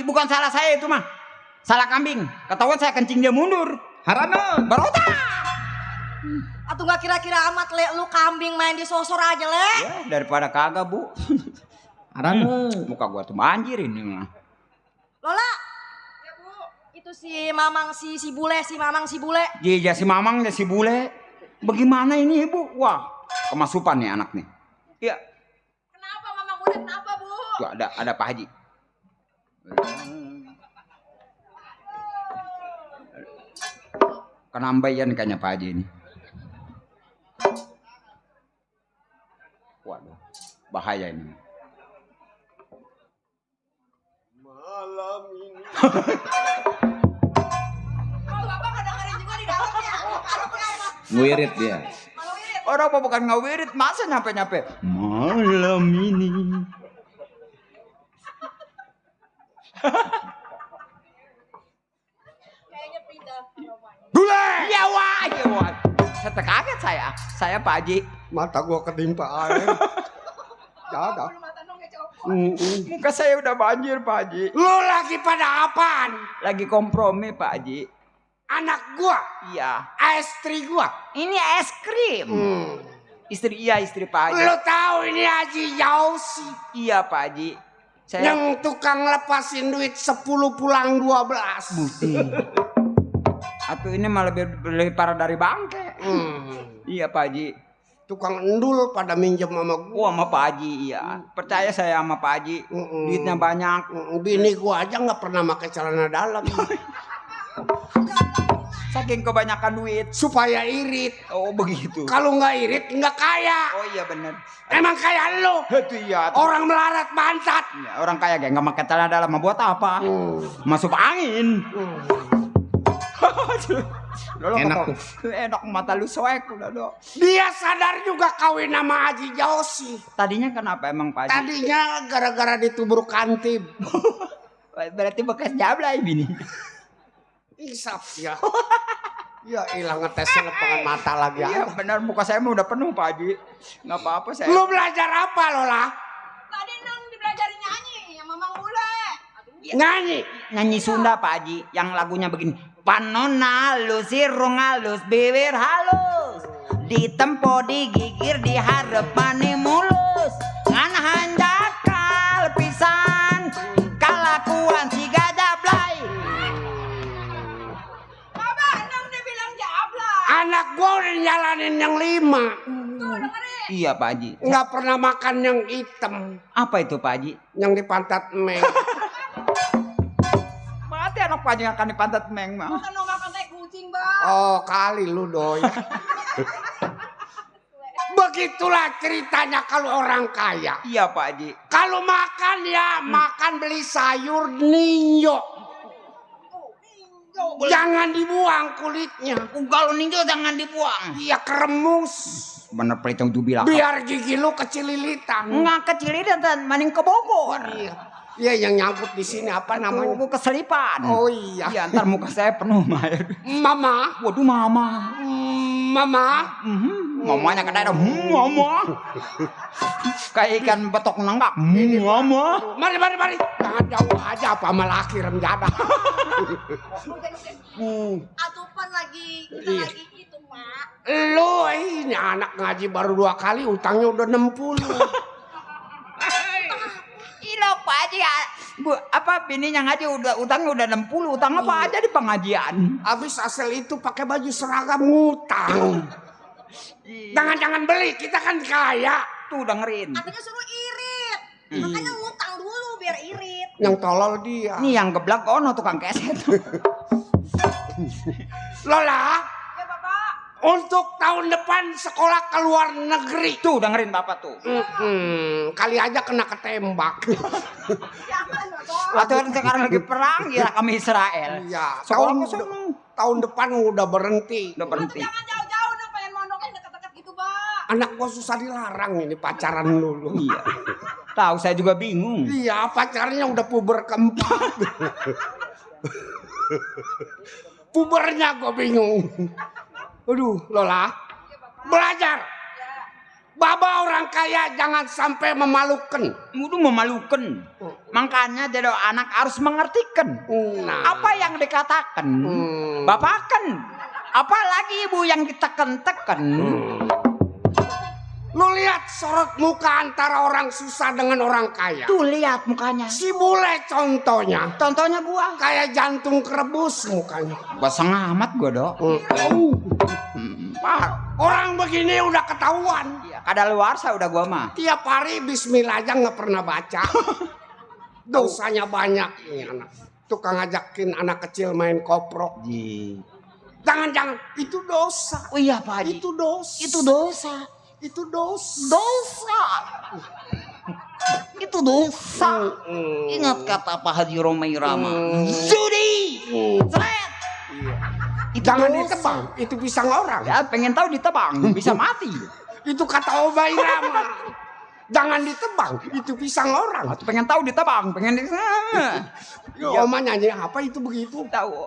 Speaker 2: Bukan salah saya itu mah. Salah kambing. Ketahuan saya kencing dia mundur.
Speaker 3: Harana.
Speaker 2: Barota.
Speaker 4: Atau nggak kira-kira amat, Le, lu kambing main di sosor aja, Le?
Speaker 2: Ya, daripada kagak Bu.
Speaker 3: Harana.
Speaker 2: Muka gua tuh banjir ini mah.
Speaker 4: Lola. Ya, Bu. Itu si Mamang si bule.
Speaker 2: Iya si Mamang ya si bule. Bagaimana ini Ibu? Wah, kemasupan nih anak nih. Iya.
Speaker 4: Kenapa Mamang bule? Kenapa, Bu?
Speaker 2: Tuh ada Pak Haji. Kenambaian kayaknya Pak Haji ini. Waduh, bahaya ini. Malam ini.
Speaker 4: Oh, Bapak nggak dengerin juga di dalamnya. Aduh, kenapa?
Speaker 3: Ngewirit dia.
Speaker 4: Malu wirid.
Speaker 2: Orang apa bukan ngawirit, masa nyampe-nyampe. Malam ini.
Speaker 4: Kayaknya pindah ke rumahnya.
Speaker 2: Bule! Ya wah, ya wah. Saya kaget saya Pak Haji.
Speaker 5: Mata gua ketimpa air. Gak ada.
Speaker 4: Mata
Speaker 2: Muka saya udah banjir Pak Haji.
Speaker 5: Lu lagi pada apaan?
Speaker 2: Lagi kompromi Pak Haji.
Speaker 5: Anak gua,
Speaker 2: Iya.
Speaker 5: istri gua.
Speaker 2: Ini es krim. Istri Pak Haji.
Speaker 5: Lu tahu ini Haji Yausi
Speaker 2: Iya Pak Haji. Saya
Speaker 5: yang tukang lepasin duit 10 pulang 12.
Speaker 2: Atuh ini malah lebih parah dari bangke. Iya Pak Haji.
Speaker 5: Tukang endul pada minjem sama gua.
Speaker 2: Wah sama Pak Haji iya. Percaya saya sama Pak Haji. Duitnya banyak.
Speaker 5: Bini gua aja nggak pernah pakai celana dalam.
Speaker 2: Saking kebanyakan duit.
Speaker 5: Supaya irit.
Speaker 2: Oh begitu.
Speaker 5: Kalau nggak irit nggak kaya.
Speaker 2: Oh iya bener.
Speaker 5: Emang kaya lu.
Speaker 2: Itu iya.
Speaker 5: Orang melarat pantat.
Speaker 2: Ya, orang kaya gak pakai celana dalam mau buat apa? Masuk angin.
Speaker 3: Enak tuh.
Speaker 2: Enak mata lu soek udah dong.
Speaker 5: Dia sadar juga kawin sama Haji Yausi.
Speaker 2: Tadinya kenapa emang Pak Haji?
Speaker 5: Tadinya gara-gara ditubur kantip.
Speaker 2: Berarti bekas jablay bini.
Speaker 5: Isap ya. Ya hilang ngetesnya lepangan mata lagi
Speaker 2: Iya
Speaker 5: aja.
Speaker 2: benar muka saya mah udah penuh Pak Haji. Nggak apa-apa saya.
Speaker 5: Lu belajar apa Lola?
Speaker 4: Tadi nang dipelajari nyanyi sama Mang Bule.
Speaker 5: Nyanyi.
Speaker 2: Nyanyi Sunda Pak Haji yang lagunya begini. Panon halus, irung halus, bibir halus. Ditempo, digigir, diharap mani mulus. Ngan hanjakal pisan, kalakuan si gajablay.
Speaker 4: Baba, nang dibilang jablay.
Speaker 5: Anak gua udah nyalanin yang 5.
Speaker 4: Tuh dengerin.
Speaker 2: Iya Pak Haji.
Speaker 5: Nggak pernah makan yang hitam.
Speaker 2: Apa itu Pak Haji?
Speaker 5: Yang di pantat meng.
Speaker 2: Mati anak Pak Haji yang akan di pantat meng mah.
Speaker 4: Bukan mau makan teh kucing, Bang.
Speaker 5: Oh kali lu doi. Begitulah ceritanya kalau orang kaya.
Speaker 2: Iya Pak Haji.
Speaker 5: Kalau makan ya makan beli sayur ninjo. Jangan dibuang kulitnya.
Speaker 2: Kalau ninjo jangan dibuang.
Speaker 5: Iya keremus.
Speaker 2: Bener pelitong itu bilang.
Speaker 5: Biar gigi lu kecililitan.
Speaker 2: Nggak kecil dan maning ke Bogor.
Speaker 5: Iya. Iya yang nyangkut di sini apa namanya?
Speaker 2: Aku keselipan.
Speaker 5: Oh iya.
Speaker 2: Iya ntar muka saya penuh air.
Speaker 5: Mama.
Speaker 2: Waduh mama.
Speaker 5: Mama.
Speaker 2: Mamanya kadang ada mama. Kayak ikan betok nanggak. Mama.
Speaker 5: Mari. Jangan jauh aja apa malah laki remjada.
Speaker 4: Atupan lagi, kita
Speaker 5: Iya.
Speaker 4: lagi itu, Mak.
Speaker 5: Lu ini anak ngaji baru 2 kali utangnya udah 60.
Speaker 2: Ilo Pak Haji Bu, apa bininya ngaji udah utangnya udah 60. Utang apa aja di pengajian.
Speaker 5: Habis asal itu pakai baju seragam ngutang. Jangan beli, kita kan kaya.
Speaker 2: Tuh dengerin.
Speaker 4: Artinya suruh irit. Makanya ngutang dulu biar irit.
Speaker 5: Yang tolol dia.
Speaker 2: Ini yang geblak ono tukang keset.
Speaker 5: Lola,
Speaker 4: Ya, Bapak.
Speaker 5: untuk tahun depan sekolah ke luar negeri.
Speaker 2: Tuh dengerin Bapak tuh.
Speaker 5: Kali aja kena ketembak.
Speaker 4: Jangan, Bapak.
Speaker 2: Atau sekarang lagi perang ya kami Israel.
Speaker 5: Iya,
Speaker 2: Sekolah
Speaker 5: tahun
Speaker 2: ke sono.
Speaker 5: tahun depan udah berhenti.
Speaker 2: Udah berhenti.
Speaker 4: Jangan jauh-jauh dong, pengen mondoknya deket-deket gitu, Bang.
Speaker 5: Anak gua susah dilarang ini pacaran dulu.
Speaker 2: Iya. Tahu saya juga bingung.
Speaker 5: Iya, pacarnya udah puber keempat. Pubernya gua bingung. Aduh, Lola. Belajar. Baba orang kaya jangan sampai memalukan.
Speaker 2: Udah memalukan. Makanya jadi anak harus mengertikan.
Speaker 5: Nah.
Speaker 2: Apa yang dikatakan. Bapak kan. Apalagi ibu yang ditekan-tekan.
Speaker 5: Lu lihat sorot muka antara orang susah dengan orang kaya.
Speaker 2: Tuh lihat mukanya.
Speaker 5: Si bule contohnya.
Speaker 2: Contohnya gua.
Speaker 5: Kayak jantung kerebus mukanya.
Speaker 2: Basang amat gua dok.
Speaker 5: Pak, orang begini udah ketahuan.
Speaker 2: Iya, kadaluarsa udah gua mah.
Speaker 5: Tiap hari bismillah aja nggak pernah baca. Dosanya banyak ini anak. Tukang ngajakin anak kecil main koprok. Jangan, itu dosa.
Speaker 2: Oh iya Pak Haji.
Speaker 5: Itu dosa.
Speaker 2: Itu dosa.
Speaker 5: Itu dosa.
Speaker 2: Dosa. Itu dosa. Ingat kata Pak Haji Romai Rama. Judi. Seret. Itu
Speaker 5: Jangan
Speaker 2: dosa.
Speaker 5: ditebang. Itu pisang orang.
Speaker 2: Ya pengen tahu ditebang bisa mati.
Speaker 5: Itu kata Obai Rama. Jangan ditebang. Itu pisang orang.
Speaker 2: Atau pengen tahu ditebang, pengen
Speaker 5: Ya, Oma nyanyi apa itu begitu?
Speaker 2: tahu.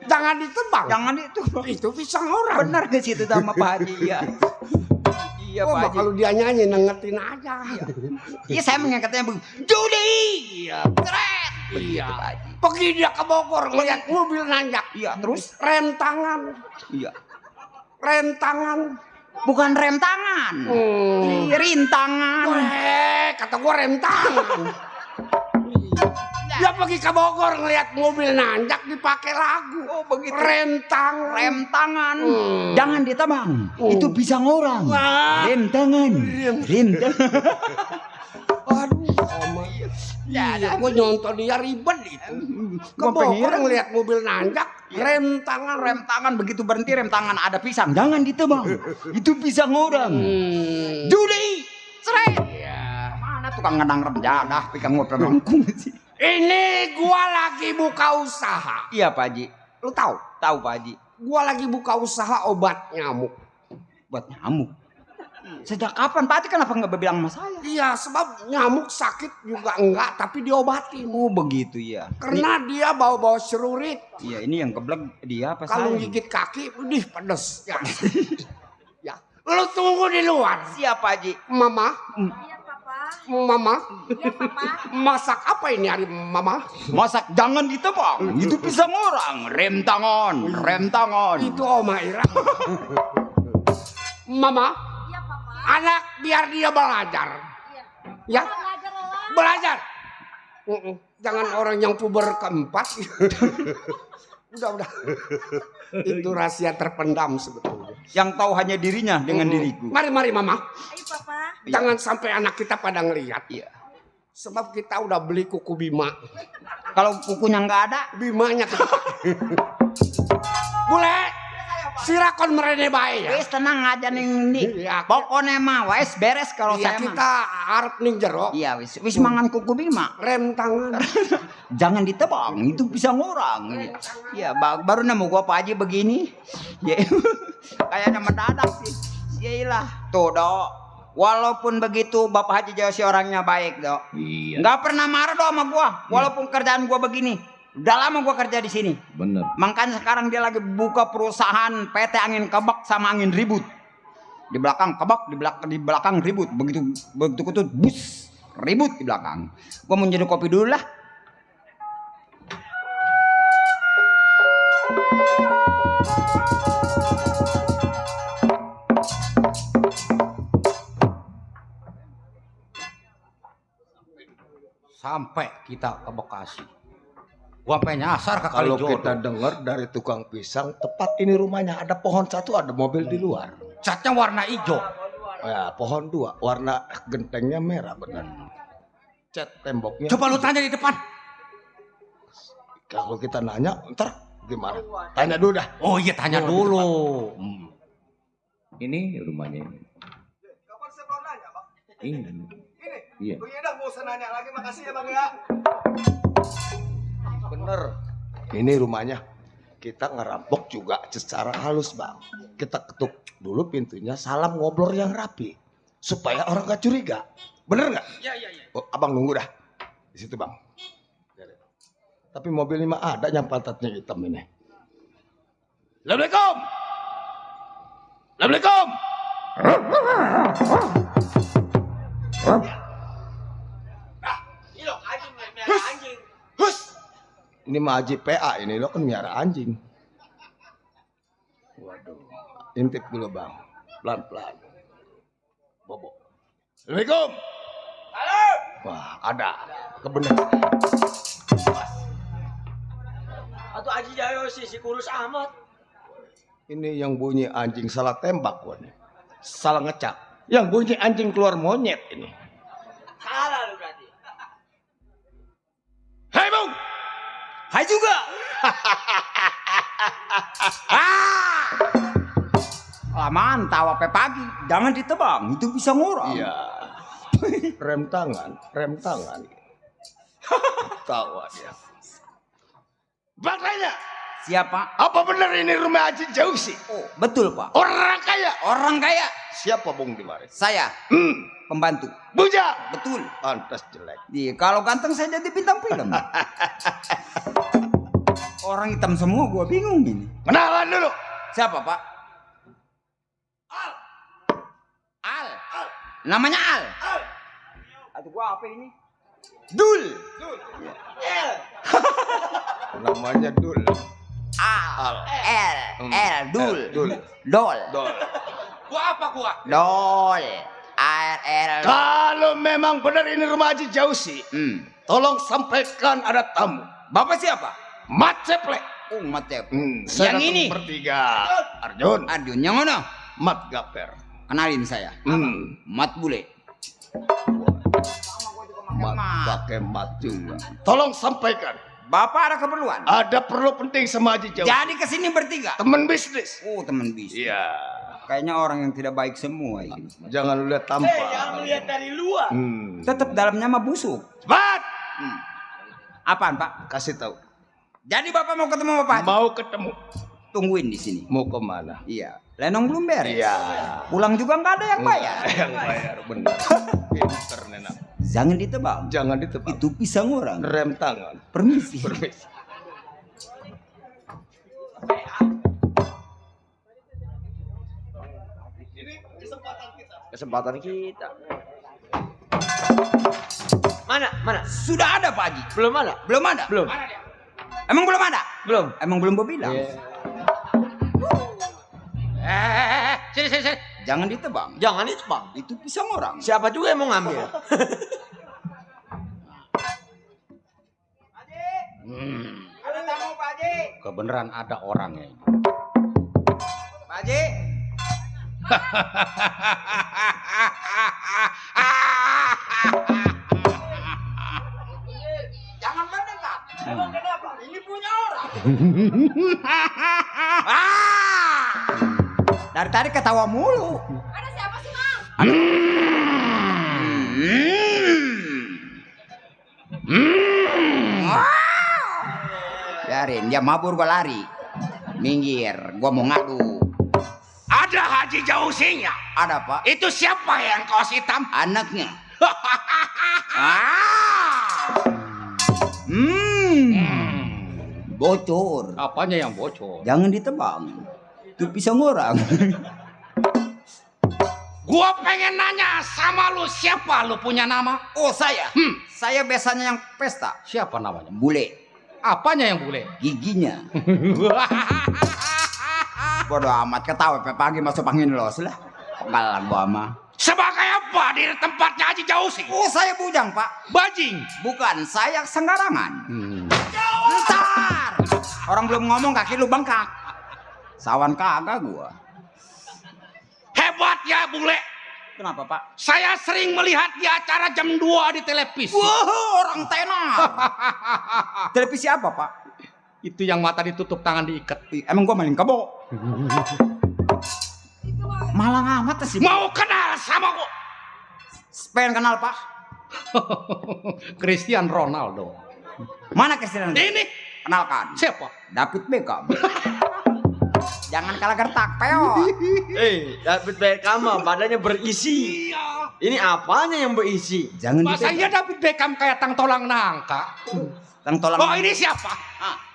Speaker 5: Jangan ditebang.
Speaker 2: Jangan itu.
Speaker 5: Itu pisang orang.
Speaker 2: Benar ke situ sama Pak Haji ya. Iya,
Speaker 5: Oh,
Speaker 2: Pak
Speaker 5: mah
Speaker 2: Haji.
Speaker 5: kalau dia nyanyi nengetin aja.
Speaker 2: Iya, saya mengangkatnya begini. Judi. Iya. Seret.
Speaker 5: Iya.
Speaker 2: Pak Haji.
Speaker 5: Pergi dia ke Bogor ngeliat mobil nanjak.
Speaker 2: Iya, terus?
Speaker 5: Rem tangan.
Speaker 2: Iya.
Speaker 5: Rem tangan.
Speaker 2: Bukan rem tangan.
Speaker 5: Hmm.
Speaker 2: Rintangan.
Speaker 5: Kata gua rem tangan. Dia pergi ke Bogor ngeliat mobil nanjak dipakai lagu.
Speaker 2: Oh, begitu.
Speaker 5: Rem tangan.
Speaker 2: Rem tangan.
Speaker 5: Hmm.
Speaker 2: Jangan ditebang. Itu pisang orang.
Speaker 5: Wah.
Speaker 2: Rem tangan. Rem tangan.
Speaker 5: Aduh, Oma. Iya, gua nyontoh dia ribet itu. Ke
Speaker 2: Gua pengen.
Speaker 5: Bogor ngeliat mobil nanjak, rem tangan.
Speaker 2: Rem tangan begitu berhenti rem tangan ada pisang. Jangan ditebang. Itu pisang orang. Judi. Seret.
Speaker 5: Iya.
Speaker 2: Mana tukang ngedang rem jadah pikang ngobrol nongkung sih.
Speaker 5: Ini gua lagi buka usaha.
Speaker 2: Iya, Pak Haji.
Speaker 5: Lu tahu?
Speaker 2: Tahu, Pak Haji.
Speaker 5: Gua lagi buka usaha obat nyamuk.
Speaker 2: Buat nyamuk. Sejak kapan Pak Haji kenapa nggak bilang sama saya?
Speaker 5: Iya, sebab nyamuk sakit juga enggak, tapi diobatin.
Speaker 2: Oh, begitu ya.
Speaker 5: Karena dia bawa-bawa cerurit.
Speaker 2: Iya, ini yang keblek dia apa
Speaker 5: Kalau
Speaker 2: saya?
Speaker 5: gigit kaki, udih pedes. Ya. Ya. Lu tunggu di luar.
Speaker 2: Siapa Haji?
Speaker 5: Mama,
Speaker 4: Iya, Papa.
Speaker 5: Mama,
Speaker 4: Iya, Papa.
Speaker 5: masak apa ini hari Mama?
Speaker 2: Masak jangan ditebang. Itu pisang orang. Rem tangan, rem tangan.
Speaker 5: Itu Oma Ira. Mama,
Speaker 4: Iya, Papa.
Speaker 5: anak biar dia belajar. Ya,
Speaker 4: Belajar lah.
Speaker 5: belajar. Jangan orang yang puber keempat. Udah. Itu rahasia terpendam sebetulnya.
Speaker 2: Yang tahu hanya dirinya dengan diriku.
Speaker 5: Mari Mama.
Speaker 4: Ayo, Papa.
Speaker 5: Jangan sampai anak kita pada ngeliat.
Speaker 2: Iya.
Speaker 5: Sebab kita udah beli kuku Bima.
Speaker 2: Kalau kukunya nggak ada,
Speaker 5: Bimanya kita pakai. Bule, sirakon merene bae ya.
Speaker 2: wes tenang aja ning nih.
Speaker 5: Iya.
Speaker 2: Pokoknya mah wes beres kalau
Speaker 5: Iya,
Speaker 2: saya mah.
Speaker 5: kita arep ning jero.
Speaker 2: Iya, wis mangan kuku bima.
Speaker 5: Rem tangan.
Speaker 2: Jangan ditebang, itu pisang orang. Iya, baru nemu gua Pak Haji begini. Ya, kayaknya mendadak sih. Yailah, tuh dok. Walaupun begitu Bapak Haji Jawa si orangnya baik dok.
Speaker 3: Iya.
Speaker 2: Nggak pernah marah dok sama gua. Walaupun kerjaan gua begini. Udah lama gua kerja di sini.
Speaker 3: Bener.
Speaker 2: Makanya sekarang dia lagi buka perusahaan PT Angin Kebak sama Angin Ribut. Di belakang kebak, di belakang ribut. Begitu ketut bus ribut di belakang. Gua mau jadi kopi dulu lah.
Speaker 6: Sampai kita ke Bekasi. Gua sampai nyasar ke
Speaker 7: Kalau
Speaker 6: Kalijodo.
Speaker 7: kita dengar dari tukang pisang, tepat ini rumahnya ada pohon satu, ada mobil di luar.
Speaker 6: Catnya warna hijau.
Speaker 7: Ya, pohon dua, warna gentengnya merah benar. Cat temboknya.
Speaker 6: Coba lu tanya di depan.
Speaker 7: Kalau kita nanya, ntar gimana? Tanya dulu dah.
Speaker 6: Oh iya tanya dulu.
Speaker 3: Ini rumahnya ini.
Speaker 8: Kapan saya belum nanya, Bang?
Speaker 3: Ini.
Speaker 8: Ini.
Speaker 3: Iya.
Speaker 8: Bang Yedang gak usah nanya lagi, makasih ya Bang ya.
Speaker 7: Bener. Ini rumahnya. Kita ngerampok juga secara halus, Bang. Kita ketuk dulu pintunya, salam ngobrol yang rapi. Supaya orang gak curiga. Bener nggak?
Speaker 6: Iya.
Speaker 7: Oh, abang nunggu dah. Di situ, Bang. Tapi mobil ini mah ada yang pantatnya hitam ini.
Speaker 3: Assalamualaikum. Assalamualaikum.
Speaker 7: Ini mah Haji PA ini lo kan miara anjing. Waduh. Intip dulu bang. Pelan-pelan. Bobo. Assalamualaikum. Halo. Wah ada. Kebenaran.
Speaker 8: Atau Aji Jayo sih, si kurus amat.
Speaker 7: Ini yang bunyi anjing salah tembak wan. Salah ngecak. Yang bunyi anjing keluar monyet ini.
Speaker 8: Salah lu berarti.
Speaker 7: Hei bung.
Speaker 2: Hai juga. Lamaan tawa pe pagi, jangan ditebang, itu bisa ngorang.
Speaker 7: Iya. Rem tangan. Tawa dia. Bang tanya.
Speaker 2: Siapa?
Speaker 7: Apa benar ini rumah Haji Jauh sih?
Speaker 2: Oh, betul Pak.
Speaker 7: Orang kaya.
Speaker 2: Orang kaya.
Speaker 7: Siapa bung di mari?
Speaker 2: Saya pembantu.
Speaker 7: Bujang.
Speaker 2: Betul.
Speaker 7: Pantas jelek.
Speaker 2: Iya, kalau ganteng saya jadi bintang film. Orang hitam semua, gua bingung ini.
Speaker 7: Kenalan dulu.
Speaker 2: Siapa Pak? Al. Namanya Al. Aduh gua apa ini? Dul.
Speaker 7: Namanya Dul.
Speaker 2: Al. L. Dul.
Speaker 7: Dul.
Speaker 2: Dol.
Speaker 7: Dol.
Speaker 3: Gua apa gua?
Speaker 2: Dol. L.
Speaker 7: Kalau memang benar ini rumah Haji Jausi, tolong sampaikan ada tamu.
Speaker 2: Bapak siapa?
Speaker 7: Mat Ceplek.
Speaker 2: Oh, Matep.
Speaker 7: Saya
Speaker 2: Yang
Speaker 7: datang
Speaker 2: ini?
Speaker 7: bertiga. Arjun.
Speaker 2: Arjun, yang mana?
Speaker 7: Mat Gaper.
Speaker 2: Kenalin saya. Mat Bule.
Speaker 7: Mat pakai mat juga. Tolong sampaikan.
Speaker 2: Bapak ada keperluan?
Speaker 7: Ada perlu penting sama Haji Jausi.
Speaker 2: Jadi kesini bertiga?
Speaker 7: Teman bisnis.
Speaker 2: Oh, teman bisnis.
Speaker 7: Iya.
Speaker 2: Kayaknya orang yang tidak baik semua ini.
Speaker 7: Jangan lu lihat tampak.
Speaker 8: Jangan lihat dari luar.
Speaker 2: Tetap dalamnya mah busuk.
Speaker 7: Cepat.
Speaker 2: Apaan, Pak?
Speaker 7: Kasih tahu.
Speaker 2: Jadi Bapak mau ketemu Bapak?
Speaker 7: Mau ketemu.
Speaker 2: Tungguin di sini.
Speaker 7: Mau kemana?
Speaker 2: Iya. Lenong belum beres.
Speaker 7: Iya.
Speaker 2: Pulang juga nggak ada yang bayar.
Speaker 7: Yang bayar benar. Pinter nenek.
Speaker 2: Jangan ditebang.
Speaker 7: Jangan ditebak.
Speaker 2: Itu pisang orang.
Speaker 7: Rem tangan.
Speaker 2: Permisi.
Speaker 7: Permisi.
Speaker 6: Kesempatan kita.
Speaker 8: Mana?
Speaker 2: Sudah ada Pak Haji.
Speaker 8: Belum ada?
Speaker 2: Belum ada.
Speaker 8: Belum.
Speaker 2: Emang belum ada?
Speaker 8: Belum.
Speaker 2: Emang belum gue bilang.
Speaker 8: Sini.
Speaker 2: Jangan ditebang.
Speaker 8: Jangan itu, Bang.
Speaker 2: Itu pisang orang.
Speaker 8: Siapa juga yang mau ngambil?
Speaker 2: Ada tamu Pak Haji.
Speaker 6: Kebenaran ada orangnya.
Speaker 2: Pak Haji. Jangan mendekat. Emang kenapa? Ini punya orang. Dari tadi ketawa mulu.
Speaker 4: Ada siapa sih, Mang?
Speaker 2: Biarin, dia mabur gua lari. Minggir, gua mau ngadu.
Speaker 7: Ada Haji Jausinya.
Speaker 2: Ada Pak?
Speaker 7: Itu siapa yang kaos hitam?
Speaker 2: Anaknya. Bocor.
Speaker 6: Apanya yang bocor?
Speaker 2: Jangan ditebang. Itu pisang orang.
Speaker 7: Gua pengen nanya sama lu, siapa lu punya nama?
Speaker 2: Oh saya. Saya biasanya yang pesta.
Speaker 6: Siapa namanya?
Speaker 2: Bule.
Speaker 6: Apanya yang bule?
Speaker 2: Giginya. Bodoh amat, ketawa pagi masuk angin los lah. Penggalan gua mah.
Speaker 7: Sebagai apa di tempatnya Haji Jausi?
Speaker 2: Oh saya bujang Pak.
Speaker 7: Bajing.
Speaker 2: Bukan, saya senggarangan. Ntar. Orang belum ngomong kaki lu bengkak. Sawan kagak gua.
Speaker 7: Hebat ya bule.
Speaker 2: Kenapa Pak?
Speaker 7: Saya sering melihat di acara jam 2 di televisi.
Speaker 2: Wah, orang tenar. Televisi apa Pak?
Speaker 6: Itu yang mata ditutup, tangan diikat.
Speaker 2: Emang gua maling kebo? Malah amat sih.
Speaker 7: Mau kenal sama gua?
Speaker 2: Pengen kenal Pak?
Speaker 6: Cristiano Ronaldo.
Speaker 2: Mana Cristiano?
Speaker 7: Ini
Speaker 2: Kenalkan.
Speaker 6: Siapa?
Speaker 2: David Beckham. Jangan kalah gertak, peo.
Speaker 8: David Beckham mah badannya berisi. Ini apanya yang berisi?
Speaker 2: Jangan
Speaker 6: Masa iya
Speaker 2: dipegang.
Speaker 6: David Beckham kayak tang tolang nangka?
Speaker 2: Tang tolong.
Speaker 7: Oh ini siapa?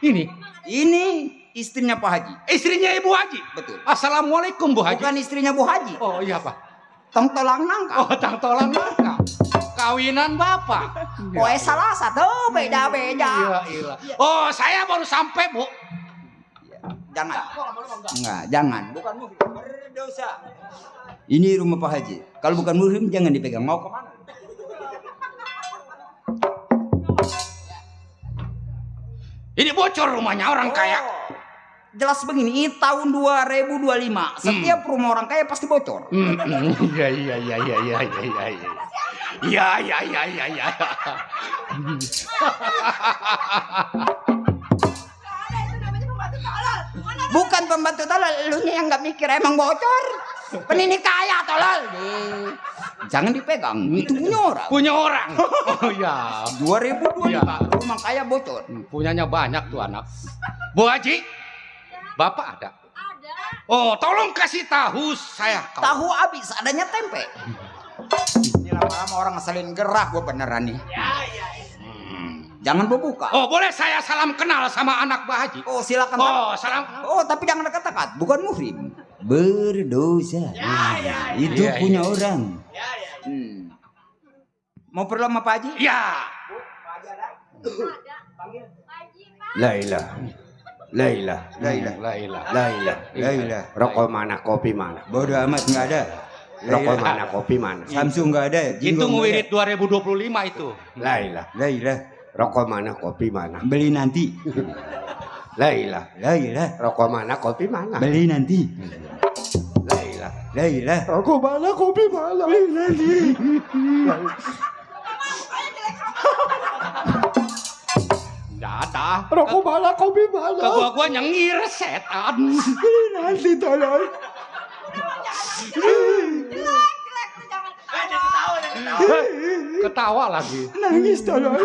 Speaker 6: Ini
Speaker 2: Ini istrinya Pak Haji.
Speaker 7: Istrinya Ibu Haji.
Speaker 2: Betul.
Speaker 6: Assalamualaikum Bu Haji.
Speaker 2: Bukan istrinya Bu Haji.
Speaker 6: Oh iya Pak.
Speaker 2: Tong tolang nangka.
Speaker 6: Oh tang tolang nangka. Kawinan Bapak.
Speaker 2: Oh, salah satu beda-beda.
Speaker 6: Iya.
Speaker 7: Oh saya baru sampai Bu.
Speaker 2: Jangan. Enggak, jangan. Bukan muhrim, berdosa. Ini rumah Pak Haji. Kalau bukan muhrim jangan dipegang. Mau kemana?
Speaker 7: Ini bocor rumahnya orang kaya.
Speaker 2: Jelas begini, ini tahun 2025. Setiap rumah orang kaya pasti bocor.
Speaker 6: Iya.
Speaker 7: Ya.
Speaker 4: Ada itu namanya pembantu tolol. Mana
Speaker 2: Bukan pembantu tolol, lu nya yang nggak mikir emang bocor. Penini kaya tolol. Jangan dipegang, itu punya orang.
Speaker 7: Punya orang.
Speaker 6: Oh iya.
Speaker 2: 2025
Speaker 6: Iya.
Speaker 2: rumah kaya bocor.
Speaker 6: Punyanya banyak tuh anak.
Speaker 7: Bu Haji.
Speaker 6: Bapak ada.
Speaker 4: ada?
Speaker 7: Oh tolong kasih tahu saya.
Speaker 2: Tahu habis, adanya tempe. Ini lama-lama orang ngeselin gerah gua beneran nih. Jangan berbuka.
Speaker 7: Oh boleh saya salam kenal sama anak Bu Haji.
Speaker 2: Oh silakan.
Speaker 7: Oh salam.
Speaker 2: Oh tapi jangan dekat-dekat, bukan muhrim. Berdosa. Itu
Speaker 6: Iya,
Speaker 2: punya orang. Mau perlu sama Pak Haji?
Speaker 3: Ya.
Speaker 5: Laila. Laila.
Speaker 2: Laila.
Speaker 5: Laila. Laila.
Speaker 2: Laila.
Speaker 5: Rokok mana, kopi mana?
Speaker 2: Bodoh amat nggak ada.
Speaker 5: Rokok mana, kopi mana?
Speaker 2: Samsung nggak ada.
Speaker 6: Itu
Speaker 2: Jinggong nggak
Speaker 6: ngewirit 2025 itu.
Speaker 5: Laila.
Speaker 2: ada. Laila.
Speaker 5: Rokok mana, kopi mana?
Speaker 2: Beli nanti.
Speaker 5: Laila.
Speaker 2: Laila.
Speaker 5: Rokok mana, kopi mana?
Speaker 2: Beli nanti.
Speaker 5: Laila.
Speaker 2: Laila.
Speaker 5: Rokok mana, kopi mana? Beli nanti.
Speaker 6: Nggak ada.
Speaker 5: Rokok mana, kopi mana?
Speaker 6: Ke gua nyengir setan.
Speaker 5: Beli nanti tolong.
Speaker 6: Ketawa lagi.
Speaker 5: Nangis tolong.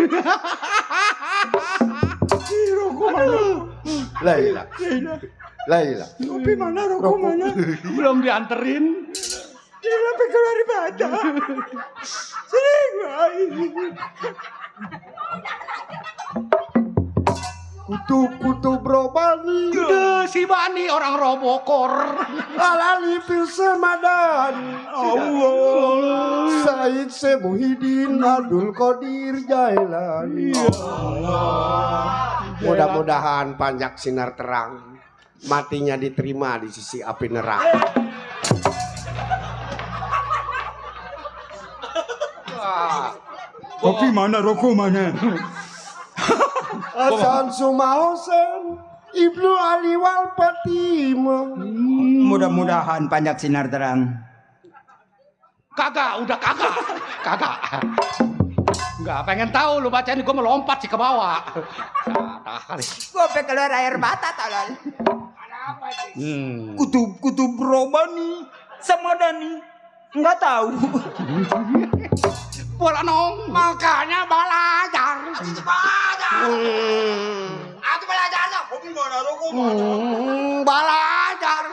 Speaker 5: Rokok mana? Laila. Laila.
Speaker 2: Kopi mana, rokok mana?
Speaker 6: Belum dianterin.
Speaker 2: Dia sampai keluar mata. Sering banget.
Speaker 5: Kutub-kutub robani.
Speaker 6: Si Bani orang robokor.
Speaker 5: Alali fil semadan. Allah. Said Semuhidin Abdul Qadir Jailani. Mudah-mudahan panjang sinar terang. Matinya diterima di sisi api neraka.
Speaker 2: Kopi mana, rokok mana?
Speaker 5: Hasan Sumahosen Ibnu Ali wal Fatimah.
Speaker 2: Mudah-mudahan panjang sinar terang.
Speaker 6: Kagak, udah kagak. Kagak. Enggak pengen tahu lu bacain gua melompat sih ke bawah. Kata kali.
Speaker 2: Gua sampai keluar air mata tolol.
Speaker 6: Hmm.
Speaker 2: Kutub robani sama Dani. Enggak tahu.
Speaker 6: Bola nong.
Speaker 5: Makanya belajar.
Speaker 2: Aku belajarnya. Kopi mana, rokok
Speaker 5: Belajar.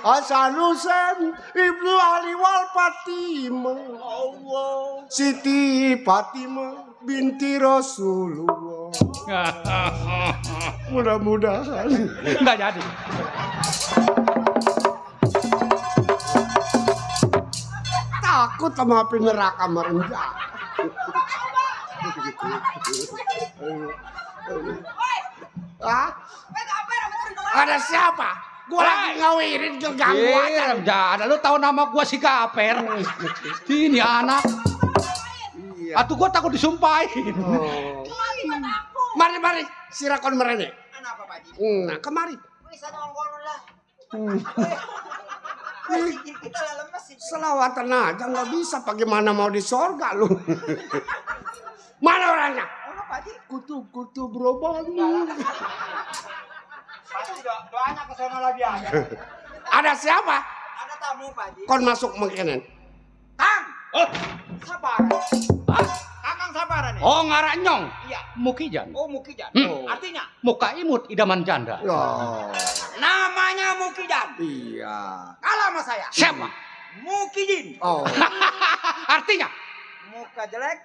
Speaker 5: Hasan Husain Ibnu Ali wal Fatimah. Allah. Siti Fatimah binti Rasulullah. Mudah-mudahan.
Speaker 6: Enggak jadi.
Speaker 5: Takut sama api neraka merendah. Ah? Ada siapa? Gua lagi ngawirin keganggu aja.
Speaker 6: Jangan, lu tahu nama gua si Gaper. Ini anak. Atuh gua takut disumpahin.
Speaker 5: Oh. Mari, sirakon merene.
Speaker 2: Kenapa, Pak Haji?
Speaker 5: Nah, kemari.
Speaker 2: Bisa nongol lah. Kita lah lemes sih.
Speaker 5: Selawatan aja nggak bisa. Bagaimana mau di sorga lu? Mana orangnya?
Speaker 2: Mana, Pak Haji?
Speaker 5: Kutub robani.
Speaker 2: Pasti doanya ke sana lagi ada.
Speaker 5: Ada siapa?
Speaker 2: Ada tamu, Pak Haji.
Speaker 5: Kon masuk mengkenen.
Speaker 2: Kang.
Speaker 6: Oh,
Speaker 2: Sabaran. Kakang sabaran ya?
Speaker 6: oh ngaranyong.
Speaker 2: Iya.
Speaker 6: Mukijan.
Speaker 2: Oh, Mukijan.
Speaker 5: Oh.
Speaker 2: Artinya?
Speaker 6: Muka imut idaman janda.
Speaker 5: Oh.
Speaker 2: Namanya Mukijan.
Speaker 5: Iya.
Speaker 2: Kalah sama saya.
Speaker 6: Siapa?
Speaker 2: Mukijin.
Speaker 5: Oh.
Speaker 6: Artinya
Speaker 2: Muka jelek,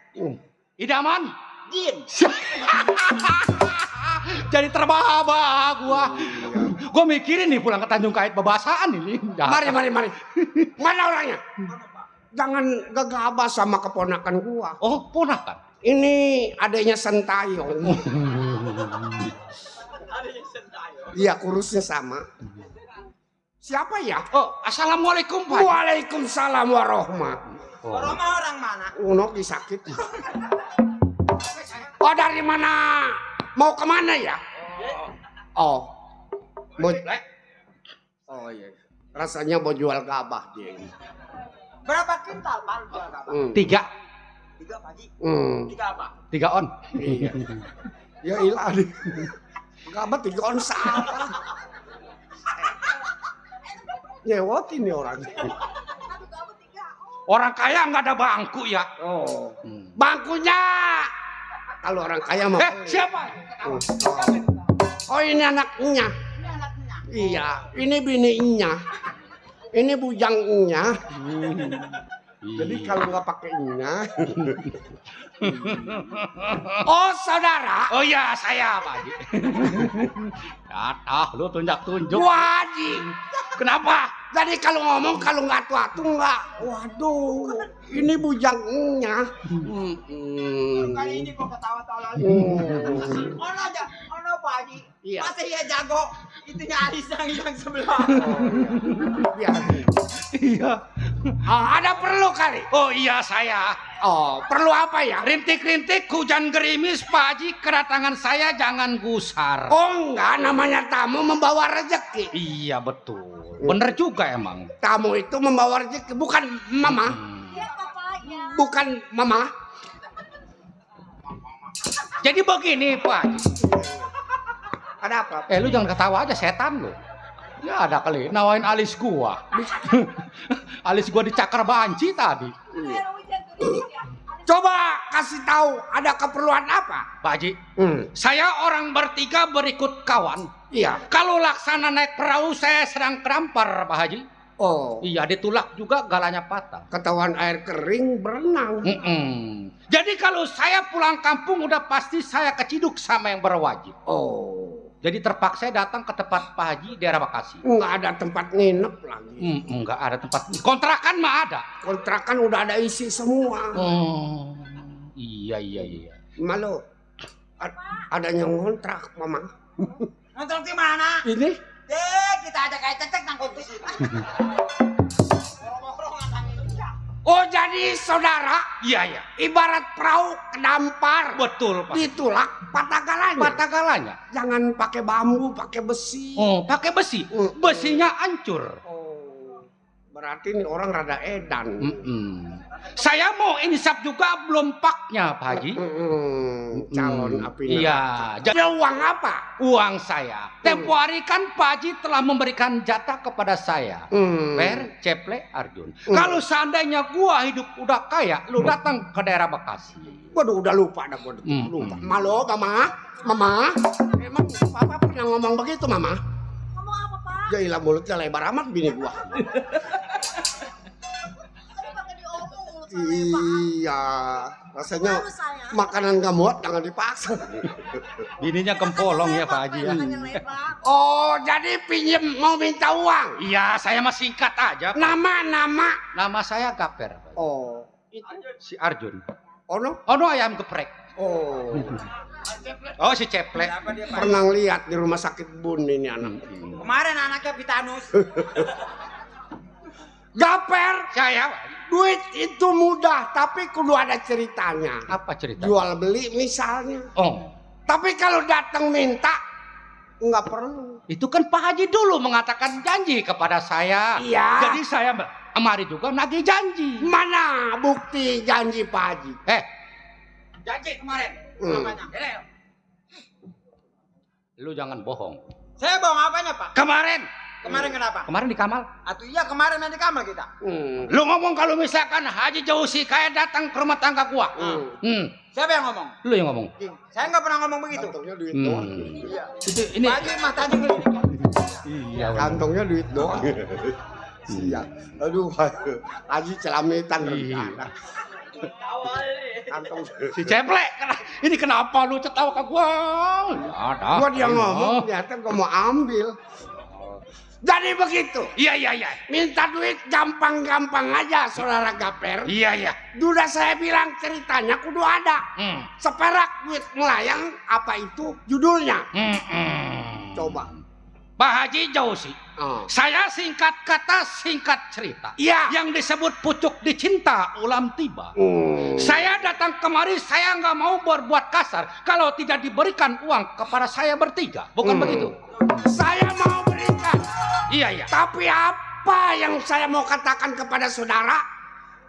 Speaker 6: idaman.
Speaker 2: jin.
Speaker 6: Jadi terbahak-bahak gua. Gua mikirin nih pulang ke Tanjung Kait bebasaan ini.
Speaker 5: Mari. Mana orangnya? Jangan gegabah sama keponakan gua.
Speaker 6: Oh, ponakan.
Speaker 5: Ini adanya Sentayong. Iya, kurusnya sama. Siapa ya?
Speaker 6: Oh, assalamualaikum Pak.
Speaker 5: Waalaikumsalam warahmatullahi.
Speaker 2: Roma orang mana?
Speaker 5: Unoki sakit. Oh, dari mana? Mau kemana ya? Oh. Mau... Oh iya. Rasanya mau jual gabah dia ini.
Speaker 2: Berapa kintal, Pak? Jual apa?
Speaker 6: 3.
Speaker 2: 3, Pak Haji. 3 apa?
Speaker 6: 3 on.
Speaker 5: Iya. Ya ilah nih. Gabah 3 on salah. Nyewotin nih orangnya.
Speaker 6: Orang kaya nggak ada bangku ya.
Speaker 5: Oh. Bangkunya. Kalau orang kaya mah.
Speaker 6: Siapa?
Speaker 5: Oh, ini anaknya. Iya, ini bininya. Ini bujangnya. Jadi kalau nggak pakai nya. Oh, saudara.
Speaker 6: Oh ya, saya Pak Haji. Lu tunjuk-tunjuk.
Speaker 5: Wajib.
Speaker 6: Kenapa?
Speaker 5: Jadi kalau ngomong kalau nggak atu-atu nggak. Waduh, ini bujangnya.
Speaker 2: Kali ini kok ketawa-tawa lagi. Ono aja, ono Pak Haji.
Speaker 5: Iya.
Speaker 2: Masa iya jago? Itunya Aris yang sebelah.
Speaker 5: Biar.
Speaker 6: Iya.
Speaker 5: Ada perlu kali.
Speaker 6: Oh iya saya.
Speaker 5: Oh, perlu apa ya?
Speaker 6: Rintik-rintik hujan gerimis Pak Haji, kedatangan saya jangan gusar.
Speaker 5: Oh enggak, namanya tamu membawa rezeki.
Speaker 6: Iya betul. Bener juga emang.
Speaker 5: Tamu itu membawa rezeki, bukan mama. Bukan mama.
Speaker 6: Jadi begini Pak Haji.
Speaker 5: Ada apa?
Speaker 6: Lu jangan ketawa aja, setan lu. Ya ada kali nawain alis gua. Alis gua dicakar banci tadi.
Speaker 5: Coba kasih tahu ada keperluan apa?
Speaker 6: Pak Haji, saya orang bertiga berikut kawan.
Speaker 5: Iya.
Speaker 6: Kalau laksana naik perahu saya sedang kerampar Pak Haji.
Speaker 5: Oh,
Speaker 6: Iya ditulak juga galanya patah.
Speaker 5: ketahuan air kering berenang.
Speaker 6: Jadi kalau saya pulang kampung udah pasti saya keciduk sama yang berwajib.
Speaker 5: Oh,
Speaker 6: Jadi terpaksa datang ke tempat Pak Haji daerah Bekasi.
Speaker 5: nggak ada tempat nginep lagi.
Speaker 6: Enggak ada tempat. Kontrakan mah ada.
Speaker 5: Kontrakan udah ada isi semua.
Speaker 6: Iya.
Speaker 5: Malu, ada yang ngontrak, mama.
Speaker 2: Nonton di mana?
Speaker 5: Ini?
Speaker 2: Kita aja kayak cecek nangkut di sini.
Speaker 5: Oh, jadi saudara,
Speaker 6: Iya.
Speaker 5: ibarat perahu kedampar,
Speaker 6: Betul Pak.
Speaker 5: ditulak patah galanya.
Speaker 6: Patah galanya.
Speaker 5: Jangan pakai bambu, pakai besi.
Speaker 6: Oh, pakai besi. Besinya hancur.
Speaker 5: Oh, berarti ini orang rada edan.
Speaker 6: Saya mau insaf juga belum paknya Pak Haji.
Speaker 5: Calon api neraka.
Speaker 6: Iya.
Speaker 5: Jadi uang apa?
Speaker 6: Uang saya. Tempo hari kan Pak Haji telah memberikan jatah kepada saya. Per Ceple Arjun. Kalau seandainya gua hidup udah kaya, lu datang ke daerah Bekasi.
Speaker 5: Waduh, udah lupa dah gua. Lupa. Malu, mama. Emang papa pernah ngomong begitu, mama?
Speaker 4: Ngomong apa, Pak?
Speaker 5: Gailah mulutnya lebar amat bini gua. Iya, rasanya makanan gak muat jangan dipaksa.
Speaker 6: Bininya kempolong ya Pak Haji ya.
Speaker 5: Oh, jadi pinjem mau minta uang.
Speaker 6: Iya, saya mah singkat aja. Pak.
Speaker 5: Nama.
Speaker 6: saya Gaper. Pak.
Speaker 5: Oh,
Speaker 6: Si Arjun.
Speaker 5: ono.
Speaker 6: Ayam geprek.
Speaker 5: Oh,
Speaker 6: Oh, si Ceple.
Speaker 5: pernah lihat di rumah sakit Bun ini anak.
Speaker 2: Kemarin anaknya Pitanus.
Speaker 5: Gaper,
Speaker 6: Saya.
Speaker 5: duit itu mudah, tapi kudu ada ceritanya.
Speaker 6: Apa cerita?
Speaker 5: Jual beli misalnya.
Speaker 6: Oh,
Speaker 5: Tapi kalau datang minta, nggak perlu.
Speaker 6: itu kan Pak Haji dulu mengatakan janji kepada saya.
Speaker 5: Iya.
Speaker 6: Jadi saya kemari juga nagih janji.
Speaker 5: Mana bukti janji Pak Haji?
Speaker 2: Janji kemarin. Apanya?
Speaker 6: Lu jangan bohong.
Speaker 2: Saya bohong apanya, Pak?
Speaker 6: Kemarin
Speaker 2: Kenapa?
Speaker 6: di Kamal.
Speaker 2: Atau iya kemarin main di kamar kita.
Speaker 6: Lu ngomong kalau misalkan Haji Jausi kayak datang ke rumah tangga gua.
Speaker 2: Siapa yang ngomong?
Speaker 6: Lu yang ngomong.
Speaker 2: Saya nggak pernah ngomong begitu.
Speaker 5: Kantongnya duit doang.
Speaker 2: Iya.
Speaker 6: Ini
Speaker 2: Pak Haji matanya gini.
Speaker 6: iya.
Speaker 5: Kantongnya duit doang. Siap. Aduh, Haji celamitan rencana. Kantong.
Speaker 6: Si Ceple, ini kenapa lu ketawa ke gua? Ada.
Speaker 5: Gua dia ngomong, ternyata gua mau ambil. Jadi begitu.
Speaker 6: Iya.
Speaker 5: Minta duit gampang-gampang aja, saudara Gaper.
Speaker 6: Iya.
Speaker 5: Sudah saya bilang ceritanya kudu ada. Seperak duit melayang, apa itu judulnya? Coba.
Speaker 6: Pak Haji Jausi.
Speaker 5: Oh.
Speaker 6: Saya singkat kata, singkat cerita.
Speaker 5: Iya.
Speaker 6: Yang disebut pucuk dicinta ulam tiba. Saya datang kemari, saya nggak mau berbuat kasar kalau tidak diberikan uang kepada saya bertiga. Bukan begitu?
Speaker 5: Saya mau berikan.
Speaker 6: Iya.
Speaker 5: Tapi apa yang saya mau katakan kepada saudara?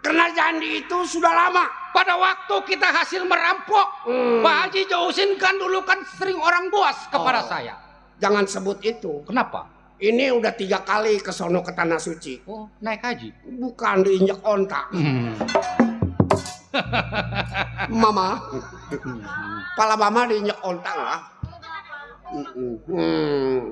Speaker 5: Karena janji itu sudah lama.
Speaker 6: Pada waktu kita hasil merampok, Pak Haji Jausin kan dulu kan sering orang buas kepada saya.
Speaker 5: Jangan sebut itu.
Speaker 6: Kenapa?
Speaker 5: Ini udah 3 kali ke sono ke Tanah Suci.
Speaker 6: Oh, naik haji.
Speaker 5: Bukan diinjak ontak. Mama. Pala mama diinjak ontak lah.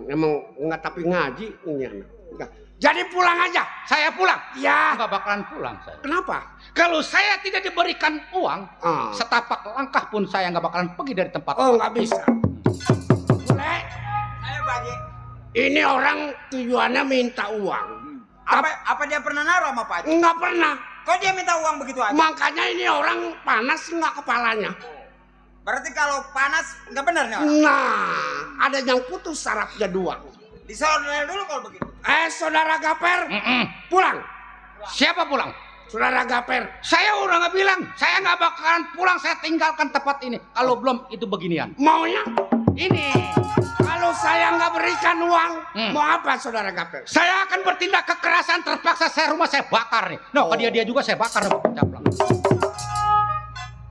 Speaker 5: Emang nggak tapi ngaji ini anak. Enggak. Jadi pulang aja.
Speaker 6: Saya pulang.
Speaker 5: Ya.
Speaker 6: Nggak bakalan pulang saya.
Speaker 5: Kenapa?
Speaker 6: Kalau saya tidak diberikan uang, setapak langkah pun saya nggak bakalan pergi dari tempat.
Speaker 5: Oh, nggak bisa. Boleh?
Speaker 2: Ayo Pak Haji.
Speaker 5: Ini orang tujuannya minta uang.
Speaker 2: Apa dia pernah naruh sama Pak Haji?
Speaker 5: Enggak pernah.
Speaker 2: Kok dia minta uang begitu aja?
Speaker 5: Makanya ini orang panas nggak kepalanya.
Speaker 2: Berarti kalau panas nggak benar nih orang?
Speaker 5: Nah, ada yang putus sarafnya 2.
Speaker 2: Disoner dulu kalau begitu.
Speaker 5: Saudara Gaper, pulang.
Speaker 6: Siapa pulang?
Speaker 5: Saudara Gaper.
Speaker 6: Saya udah nggak bilang, saya nggak bakalan pulang, saya tinggalkan tempat ini. Kalau belum itu beginian.
Speaker 5: Maunya?
Speaker 6: Ini,
Speaker 5: Kalau saya nggak berikan uang, mau apa Saudara Gaper?
Speaker 6: saya akan bertindak kekerasan, terpaksa saya rumah saya bakar nih. No, ke dia juga saya bakar. Caplang.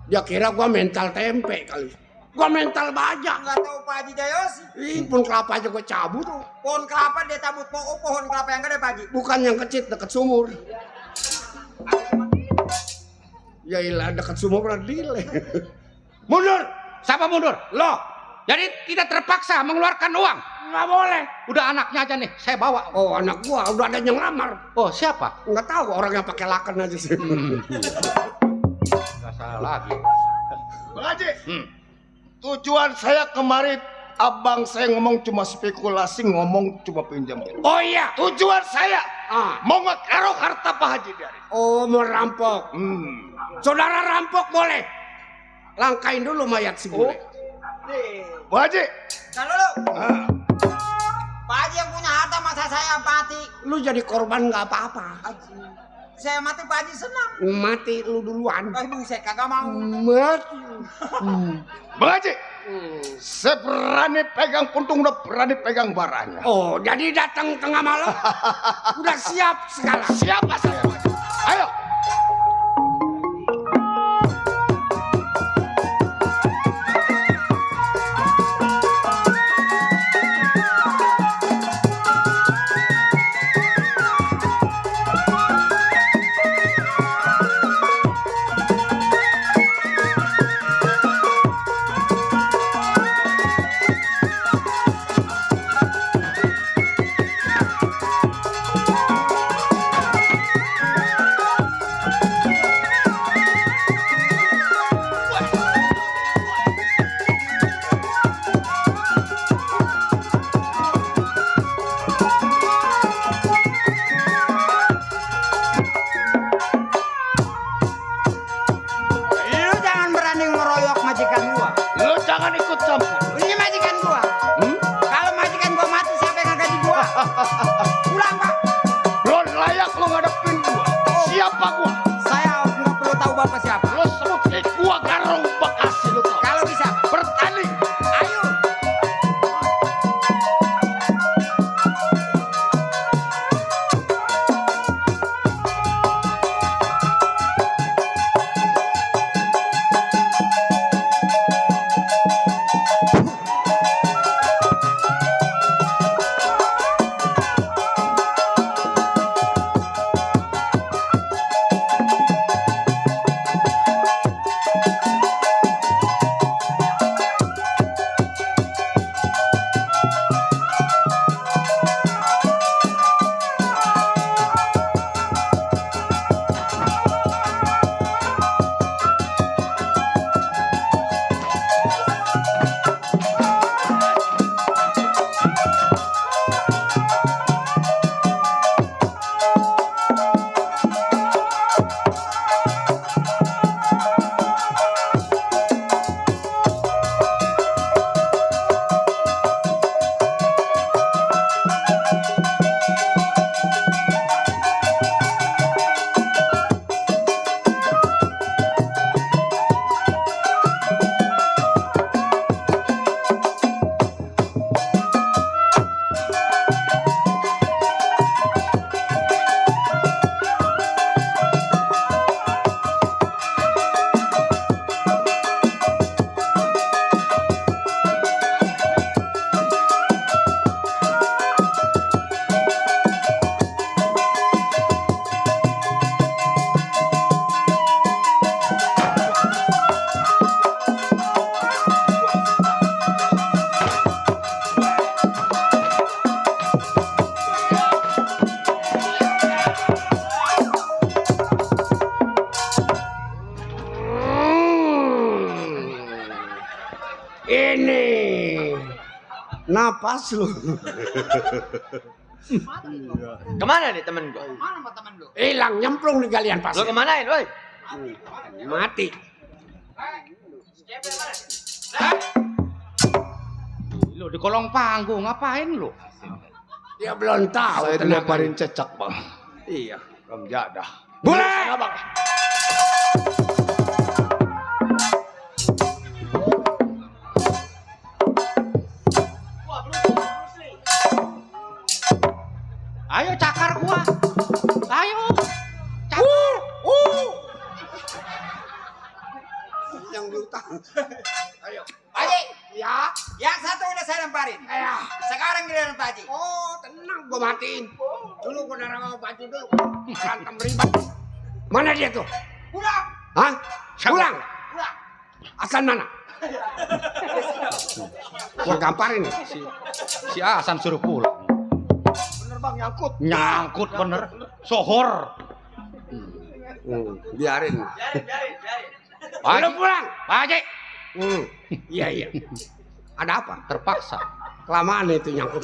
Speaker 5: Dia kira gua mental tempe kali. Gua mental baja.
Speaker 2: Nggak tahu Pak Haji Jayosi.
Speaker 5: Ih, pun kelapa aja gua cabut tuh.
Speaker 2: Pohon kelapa dia cabut pohon kelapa yang gede Pak Haji.
Speaker 5: Bukan yang kecil dekat sumur. Ya ilah dekat sumur berarti. Mundur.
Speaker 6: Siapa mundur?
Speaker 5: Loh,
Speaker 6: Jadi tidak terpaksa mengeluarkan uang.
Speaker 5: nggak boleh.
Speaker 6: Udah anaknya aja nih, saya bawa.
Speaker 5: Oh, anak gua udah ada yang lamar.
Speaker 6: Oh, siapa?
Speaker 5: Nggak tahu orang yang pakai laken aja sih.
Speaker 6: Nggak salah lagi.
Speaker 7: Bang Haji, tujuan saya kemarin abang saya ngomong cuma spekulasi, ngomong cuma pinjam.
Speaker 5: Oh iya.
Speaker 7: Tujuan saya mau ngekerok harta Pak Haji dari.
Speaker 5: Oh, mau rampok. Saudara rampok boleh. Langkain dulu mayat si bule.
Speaker 7: Pak Haji.
Speaker 2: Nah dulu. Pak Haji yang punya harta masa saya mati.
Speaker 5: Lu jadi korban nggak apa-apa.
Speaker 2: Saya mati Pak Haji senang.
Speaker 5: Mati lu duluan.
Speaker 2: Buset kagak mau.
Speaker 5: Mati.
Speaker 7: Bang Haji. Saya berani pegang puntung, udah berani pegang barangnya.
Speaker 5: Oh, jadi datang tengah malam. Udah siap segala.
Speaker 7: Siapa saya? Ayo.
Speaker 2: Lu jangan berani ngeroyok majikan gua.
Speaker 7: Lu jangan ikut campur.
Speaker 2: Ini majikan gua. Kalau majikan gua mati siapa yang gaji gua? Pulang Pak.
Speaker 7: Lo layak lo ngadepin gua. Siapa gua?
Speaker 2: Saya nggak perlu tahu bapak siapa.
Speaker 7: Lo serutin gua garong Bekasi lo tau.
Speaker 2: Kalau bisa
Speaker 7: Bertanding.
Speaker 2: ayo.
Speaker 5: Ini napas lu.
Speaker 8: Kemana nih temen gua?
Speaker 2: Mana sama temen lu?
Speaker 5: Hilang nyemplung di galian
Speaker 8: Lu
Speaker 5: pasir.
Speaker 8: kemanain, woi?
Speaker 5: Mati.
Speaker 6: Lu di kolong panggung ngapain lu?
Speaker 5: Dia belum tahu.
Speaker 7: Saya
Speaker 5: tenaganya.
Speaker 7: dilemparin cecak bang.
Speaker 5: Iya.
Speaker 7: Ram jadah.
Speaker 5: Boleh.
Speaker 6: Ayo cakar gua. Ayo. Cakar.
Speaker 5: Yang berutang. Ayo.
Speaker 2: Pak Haji,
Speaker 5: Ya.
Speaker 2: yang satu udah saya lemparin.
Speaker 5: Ya.
Speaker 2: Sekarang giliran Pak Haji.
Speaker 5: Oh, tenang, gua matiin. Dulu gua narang baju dulu. Berantem ribet. Mana dia tuh?
Speaker 2: Pulang.
Speaker 5: Hah? Pulang.
Speaker 2: Pulang.
Speaker 5: Asal mana? Gua gamparin
Speaker 6: Si Hasan suruh pulang.
Speaker 7: Bener bang nyangkut.
Speaker 6: Nyangkut bener. Sohor.
Speaker 5: Biarin.
Speaker 6: Pak Haji.
Speaker 5: Udah pulang.
Speaker 6: Pak Haji.
Speaker 5: Iya, iya. Ada apa?
Speaker 6: Terpaksa.
Speaker 5: Kelamaan itu nyangkut.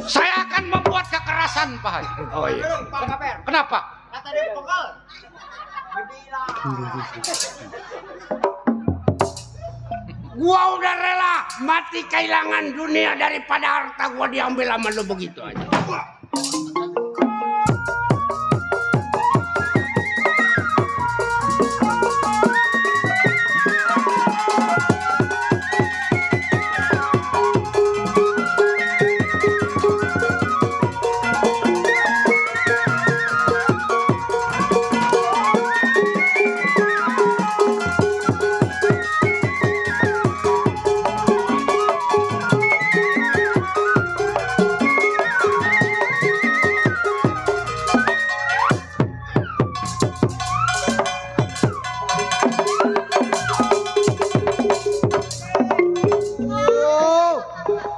Speaker 6: Saya akan membuat kekerasan Pak Haji.
Speaker 5: Oh iya.
Speaker 2: Belum, Pak Kaper.
Speaker 6: Kenapa?
Speaker 2: Kata dia pokok.
Speaker 5: Gua udah rela mati kehilangan dunia daripada harta gua diambil sama lu begitu aja.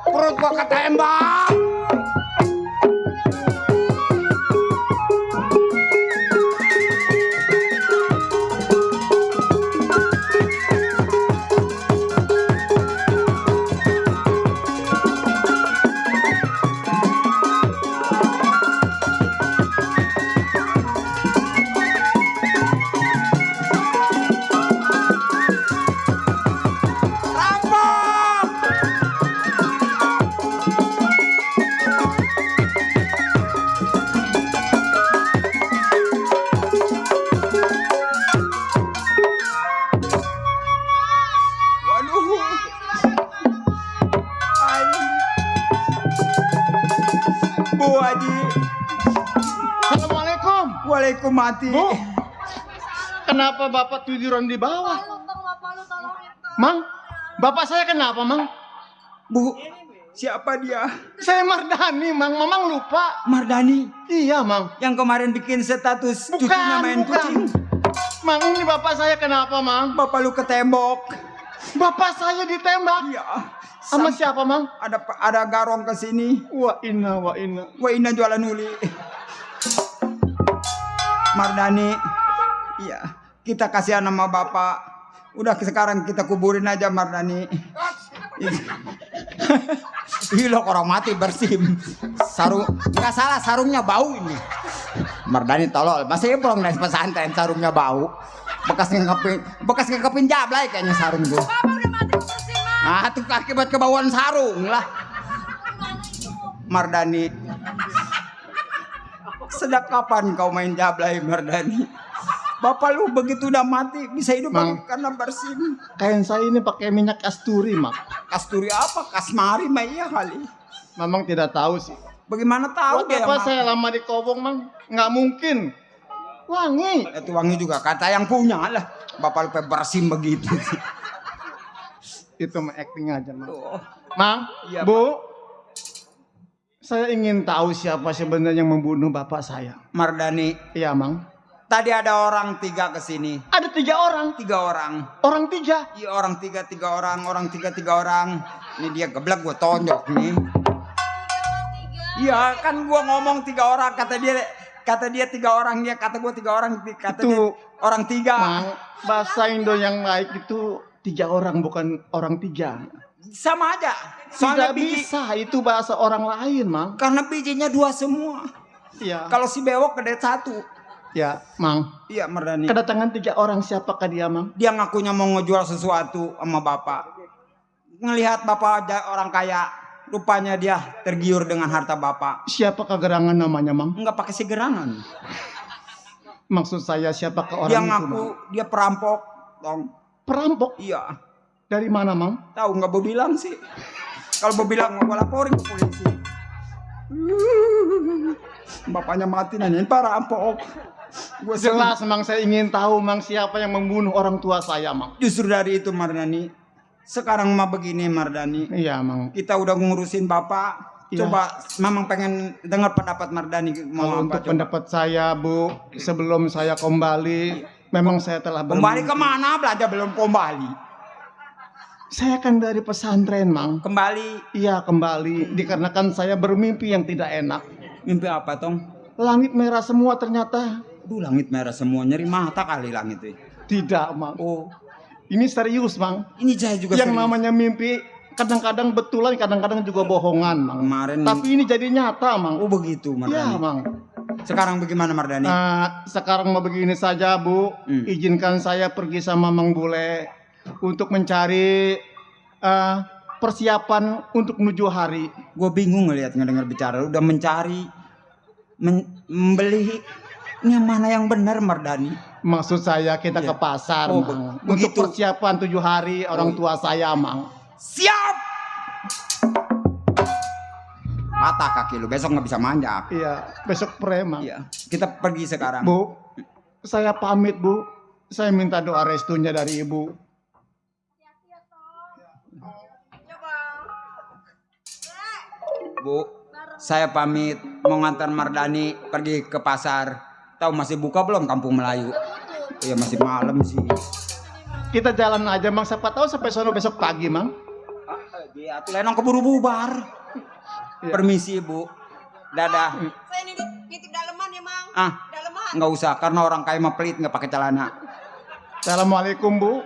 Speaker 5: Perut gua ketembak.
Speaker 2: Waduh. Bu Haji.
Speaker 9: Assalamualaikum.
Speaker 2: Waalaikum mati.
Speaker 9: Bu, kenapa bapak tiduran di bawah? Mang, bapak saya kenapa, Mang?
Speaker 2: Bu, siapa dia?
Speaker 9: Saya Mardani, Mang. Mamang lupa.
Speaker 2: Mardani.
Speaker 9: Iya, Mang.
Speaker 2: Yang kemarin bikin status cucunya main kucing.
Speaker 9: Mang, ini bapak saya kenapa, Mang?
Speaker 2: Bapak lu ke tembok.
Speaker 9: Bapak saya ditembak.
Speaker 2: Iya.
Speaker 9: Sama siapa, Mang?
Speaker 2: Ada garong ke sini.
Speaker 9: Wa inna wa inna.
Speaker 2: Wah, Ina jualan uli. Mardani. Iya, kita kasihan sama bapak. Udah sekarang kita kuburin aja Mardani. Gila orang mati bersim. Sarung nggak salah, sarungnya bau ini. Mardani tolol, masih pulang dari pesantren sarungnya bau. Bekas ngekepin jablay kayaknya sarung tuh. Ah, itu akibat kebauan sarung lah. Mardani. Sejak kapan kau main jablay Mardani? Bapak lu begitu udah mati bisa hidup
Speaker 9: Mang,
Speaker 2: lagi karena bersin.
Speaker 9: Kain saya ini pakai minyak kasturi, Mang.
Speaker 2: Kasturi apa? Kasmari mah iya kali.
Speaker 9: Mamang tidak tahu sih.
Speaker 2: Bagaimana tahu
Speaker 9: Buat
Speaker 2: dia?
Speaker 9: apa
Speaker 2: Mang?
Speaker 9: saya lama di Kobong, Mang? Nggak mungkin. Wangi.
Speaker 2: Itu wangi juga kata yang punya lah. Bapak lu bersin begitu.
Speaker 9: Itu mah acting aja, Mang.
Speaker 2: Tuh.
Speaker 9: Mang,
Speaker 2: Iya,
Speaker 9: Bu. Saya ingin tahu siapa sebenarnya yang membunuh bapak saya.
Speaker 2: Mardani.
Speaker 9: Iya, Mang.
Speaker 2: Tadi ada orang 3 kesini.
Speaker 9: Ada 3 orang.
Speaker 2: 3 orang.
Speaker 9: Orang 3.
Speaker 2: Iya orang 3 orang. Orang 3 orang. Ini dia geblek gua tonjok nih. Iya kan gua ngomong 3 orang kata dia 3 orang dia kata gua 3 orang kata
Speaker 9: Itu,
Speaker 2: dia orang 3.
Speaker 9: Mang, bahasa Indo yang baik itu 3 orang bukan orang 3.
Speaker 2: Sama aja.
Speaker 9: Tidak
Speaker 2: Soalnya biji,
Speaker 9: bisa, itu bahasa orang lain, Mang.
Speaker 2: karena bijinya 2 semua.
Speaker 9: Iya.
Speaker 2: Kalau si bewok gede 1.
Speaker 9: Ya, Mang.
Speaker 2: Iya Mardani.
Speaker 9: Kedatangan 3 orang, siapakah dia, Mang?
Speaker 2: Dia ngakunya mau ngejual sesuatu sama bapak. Ngelihat bapak orang kaya, rupanya dia tergiur dengan harta bapak.
Speaker 9: Siapakah gerangan namanya, Mang?
Speaker 2: Enggak pakai si gerangan.
Speaker 9: Maksud saya siapakah orang
Speaker 2: Dia
Speaker 9: itu,
Speaker 2: ngaku
Speaker 9: Mang?
Speaker 2: dia perampok, Tong.
Speaker 9: Perampok?
Speaker 2: Iya.
Speaker 9: Dari mana, Mang?
Speaker 2: Tahu nggak mau bilang sih. Kalau mau bilang mau gua laporin ke polisi. Bapaknya mati nanyain perampok. Gua
Speaker 9: Jelas, Mang, saya ingin tahu, Mang, siapa yang membunuh orang tua saya, Mang.
Speaker 2: Justru dari itu Mardani. Sekarang mah begini Mardani.
Speaker 9: Iya, Mang.
Speaker 2: Kita udah ngurusin bapak.
Speaker 9: Iya.
Speaker 2: Coba Mamang pengen dengar pendapat Mardani mau
Speaker 9: Kalau
Speaker 2: apa
Speaker 9: untuk
Speaker 2: coba.
Speaker 9: pendapat saya, Bu, sebelum saya kembali, memang saya telah
Speaker 2: Kembali
Speaker 9: bermimpi.
Speaker 2: kemana? Belanja belum kembali.
Speaker 9: Saya kan dari pesantren, Mang.
Speaker 2: Kembali.
Speaker 9: Iya, kembali. Dikarenakan saya bermimpi yang tidak enak.
Speaker 2: Mimpi apa Tong?
Speaker 9: Langit merah semua ternyata.
Speaker 2: Aduh langit merah semua. Nyeri mata kali langit itu.
Speaker 9: Tidak, Mang.
Speaker 2: Oh.
Speaker 9: Ini serius, Mang.
Speaker 2: Ini saya juga
Speaker 9: Yang
Speaker 2: serius.
Speaker 9: namanya mimpi kadang-kadang betulan, kadang-kadang juga bohongan, Mang.
Speaker 2: Kemarin.
Speaker 9: Tapi ini jadi nyata, Mang.
Speaker 2: Oh begitu Mardani.
Speaker 9: Iya, Mang.
Speaker 2: Sekarang bagaimana Mardani?
Speaker 9: Sekarang mau begini saja, Bu. Izinkan saya pergi sama Mang Bule untuk mencari persiapan untuk menuju hari.
Speaker 2: Gue bingung ngelihat ngedengar bicara. Udah mencari, membeli. Ini yang mana yang benar Mardani?
Speaker 9: Maksud saya kita ke pasar,
Speaker 2: Oh,
Speaker 9: Mang. Untuk
Speaker 2: begitu.
Speaker 9: persiapan 7 hari orang tua saya, Mang.
Speaker 2: Siap. Patah kaki lu, besok nggak bisa manjak.
Speaker 9: Iya, besok pre, Mang.
Speaker 2: Iya, kita pergi sekarang.
Speaker 9: Bu, saya pamit, Bu. Saya minta doa restunya dari Ibu.
Speaker 2: Bu, saya pamit mau ngantar Mardani pergi ke pasar. Tahu masih buka belum Kampung Melayu? Iya masih malam sih.
Speaker 9: Kita jalan aja, Mang. Siapa tahu sampai sono besok pagi, Mang.
Speaker 2: Dia tuh lenong keburu bubar.
Speaker 9: Iya.
Speaker 2: Permisi Bu. Dadah.
Speaker 4: Saya nitip daleman ya, Mang.
Speaker 2: Ah,
Speaker 4: Daleman.
Speaker 2: nggak usah karena orang kaya mah pelit nggak pakai celana.
Speaker 9: Assalamualaikum, Bu.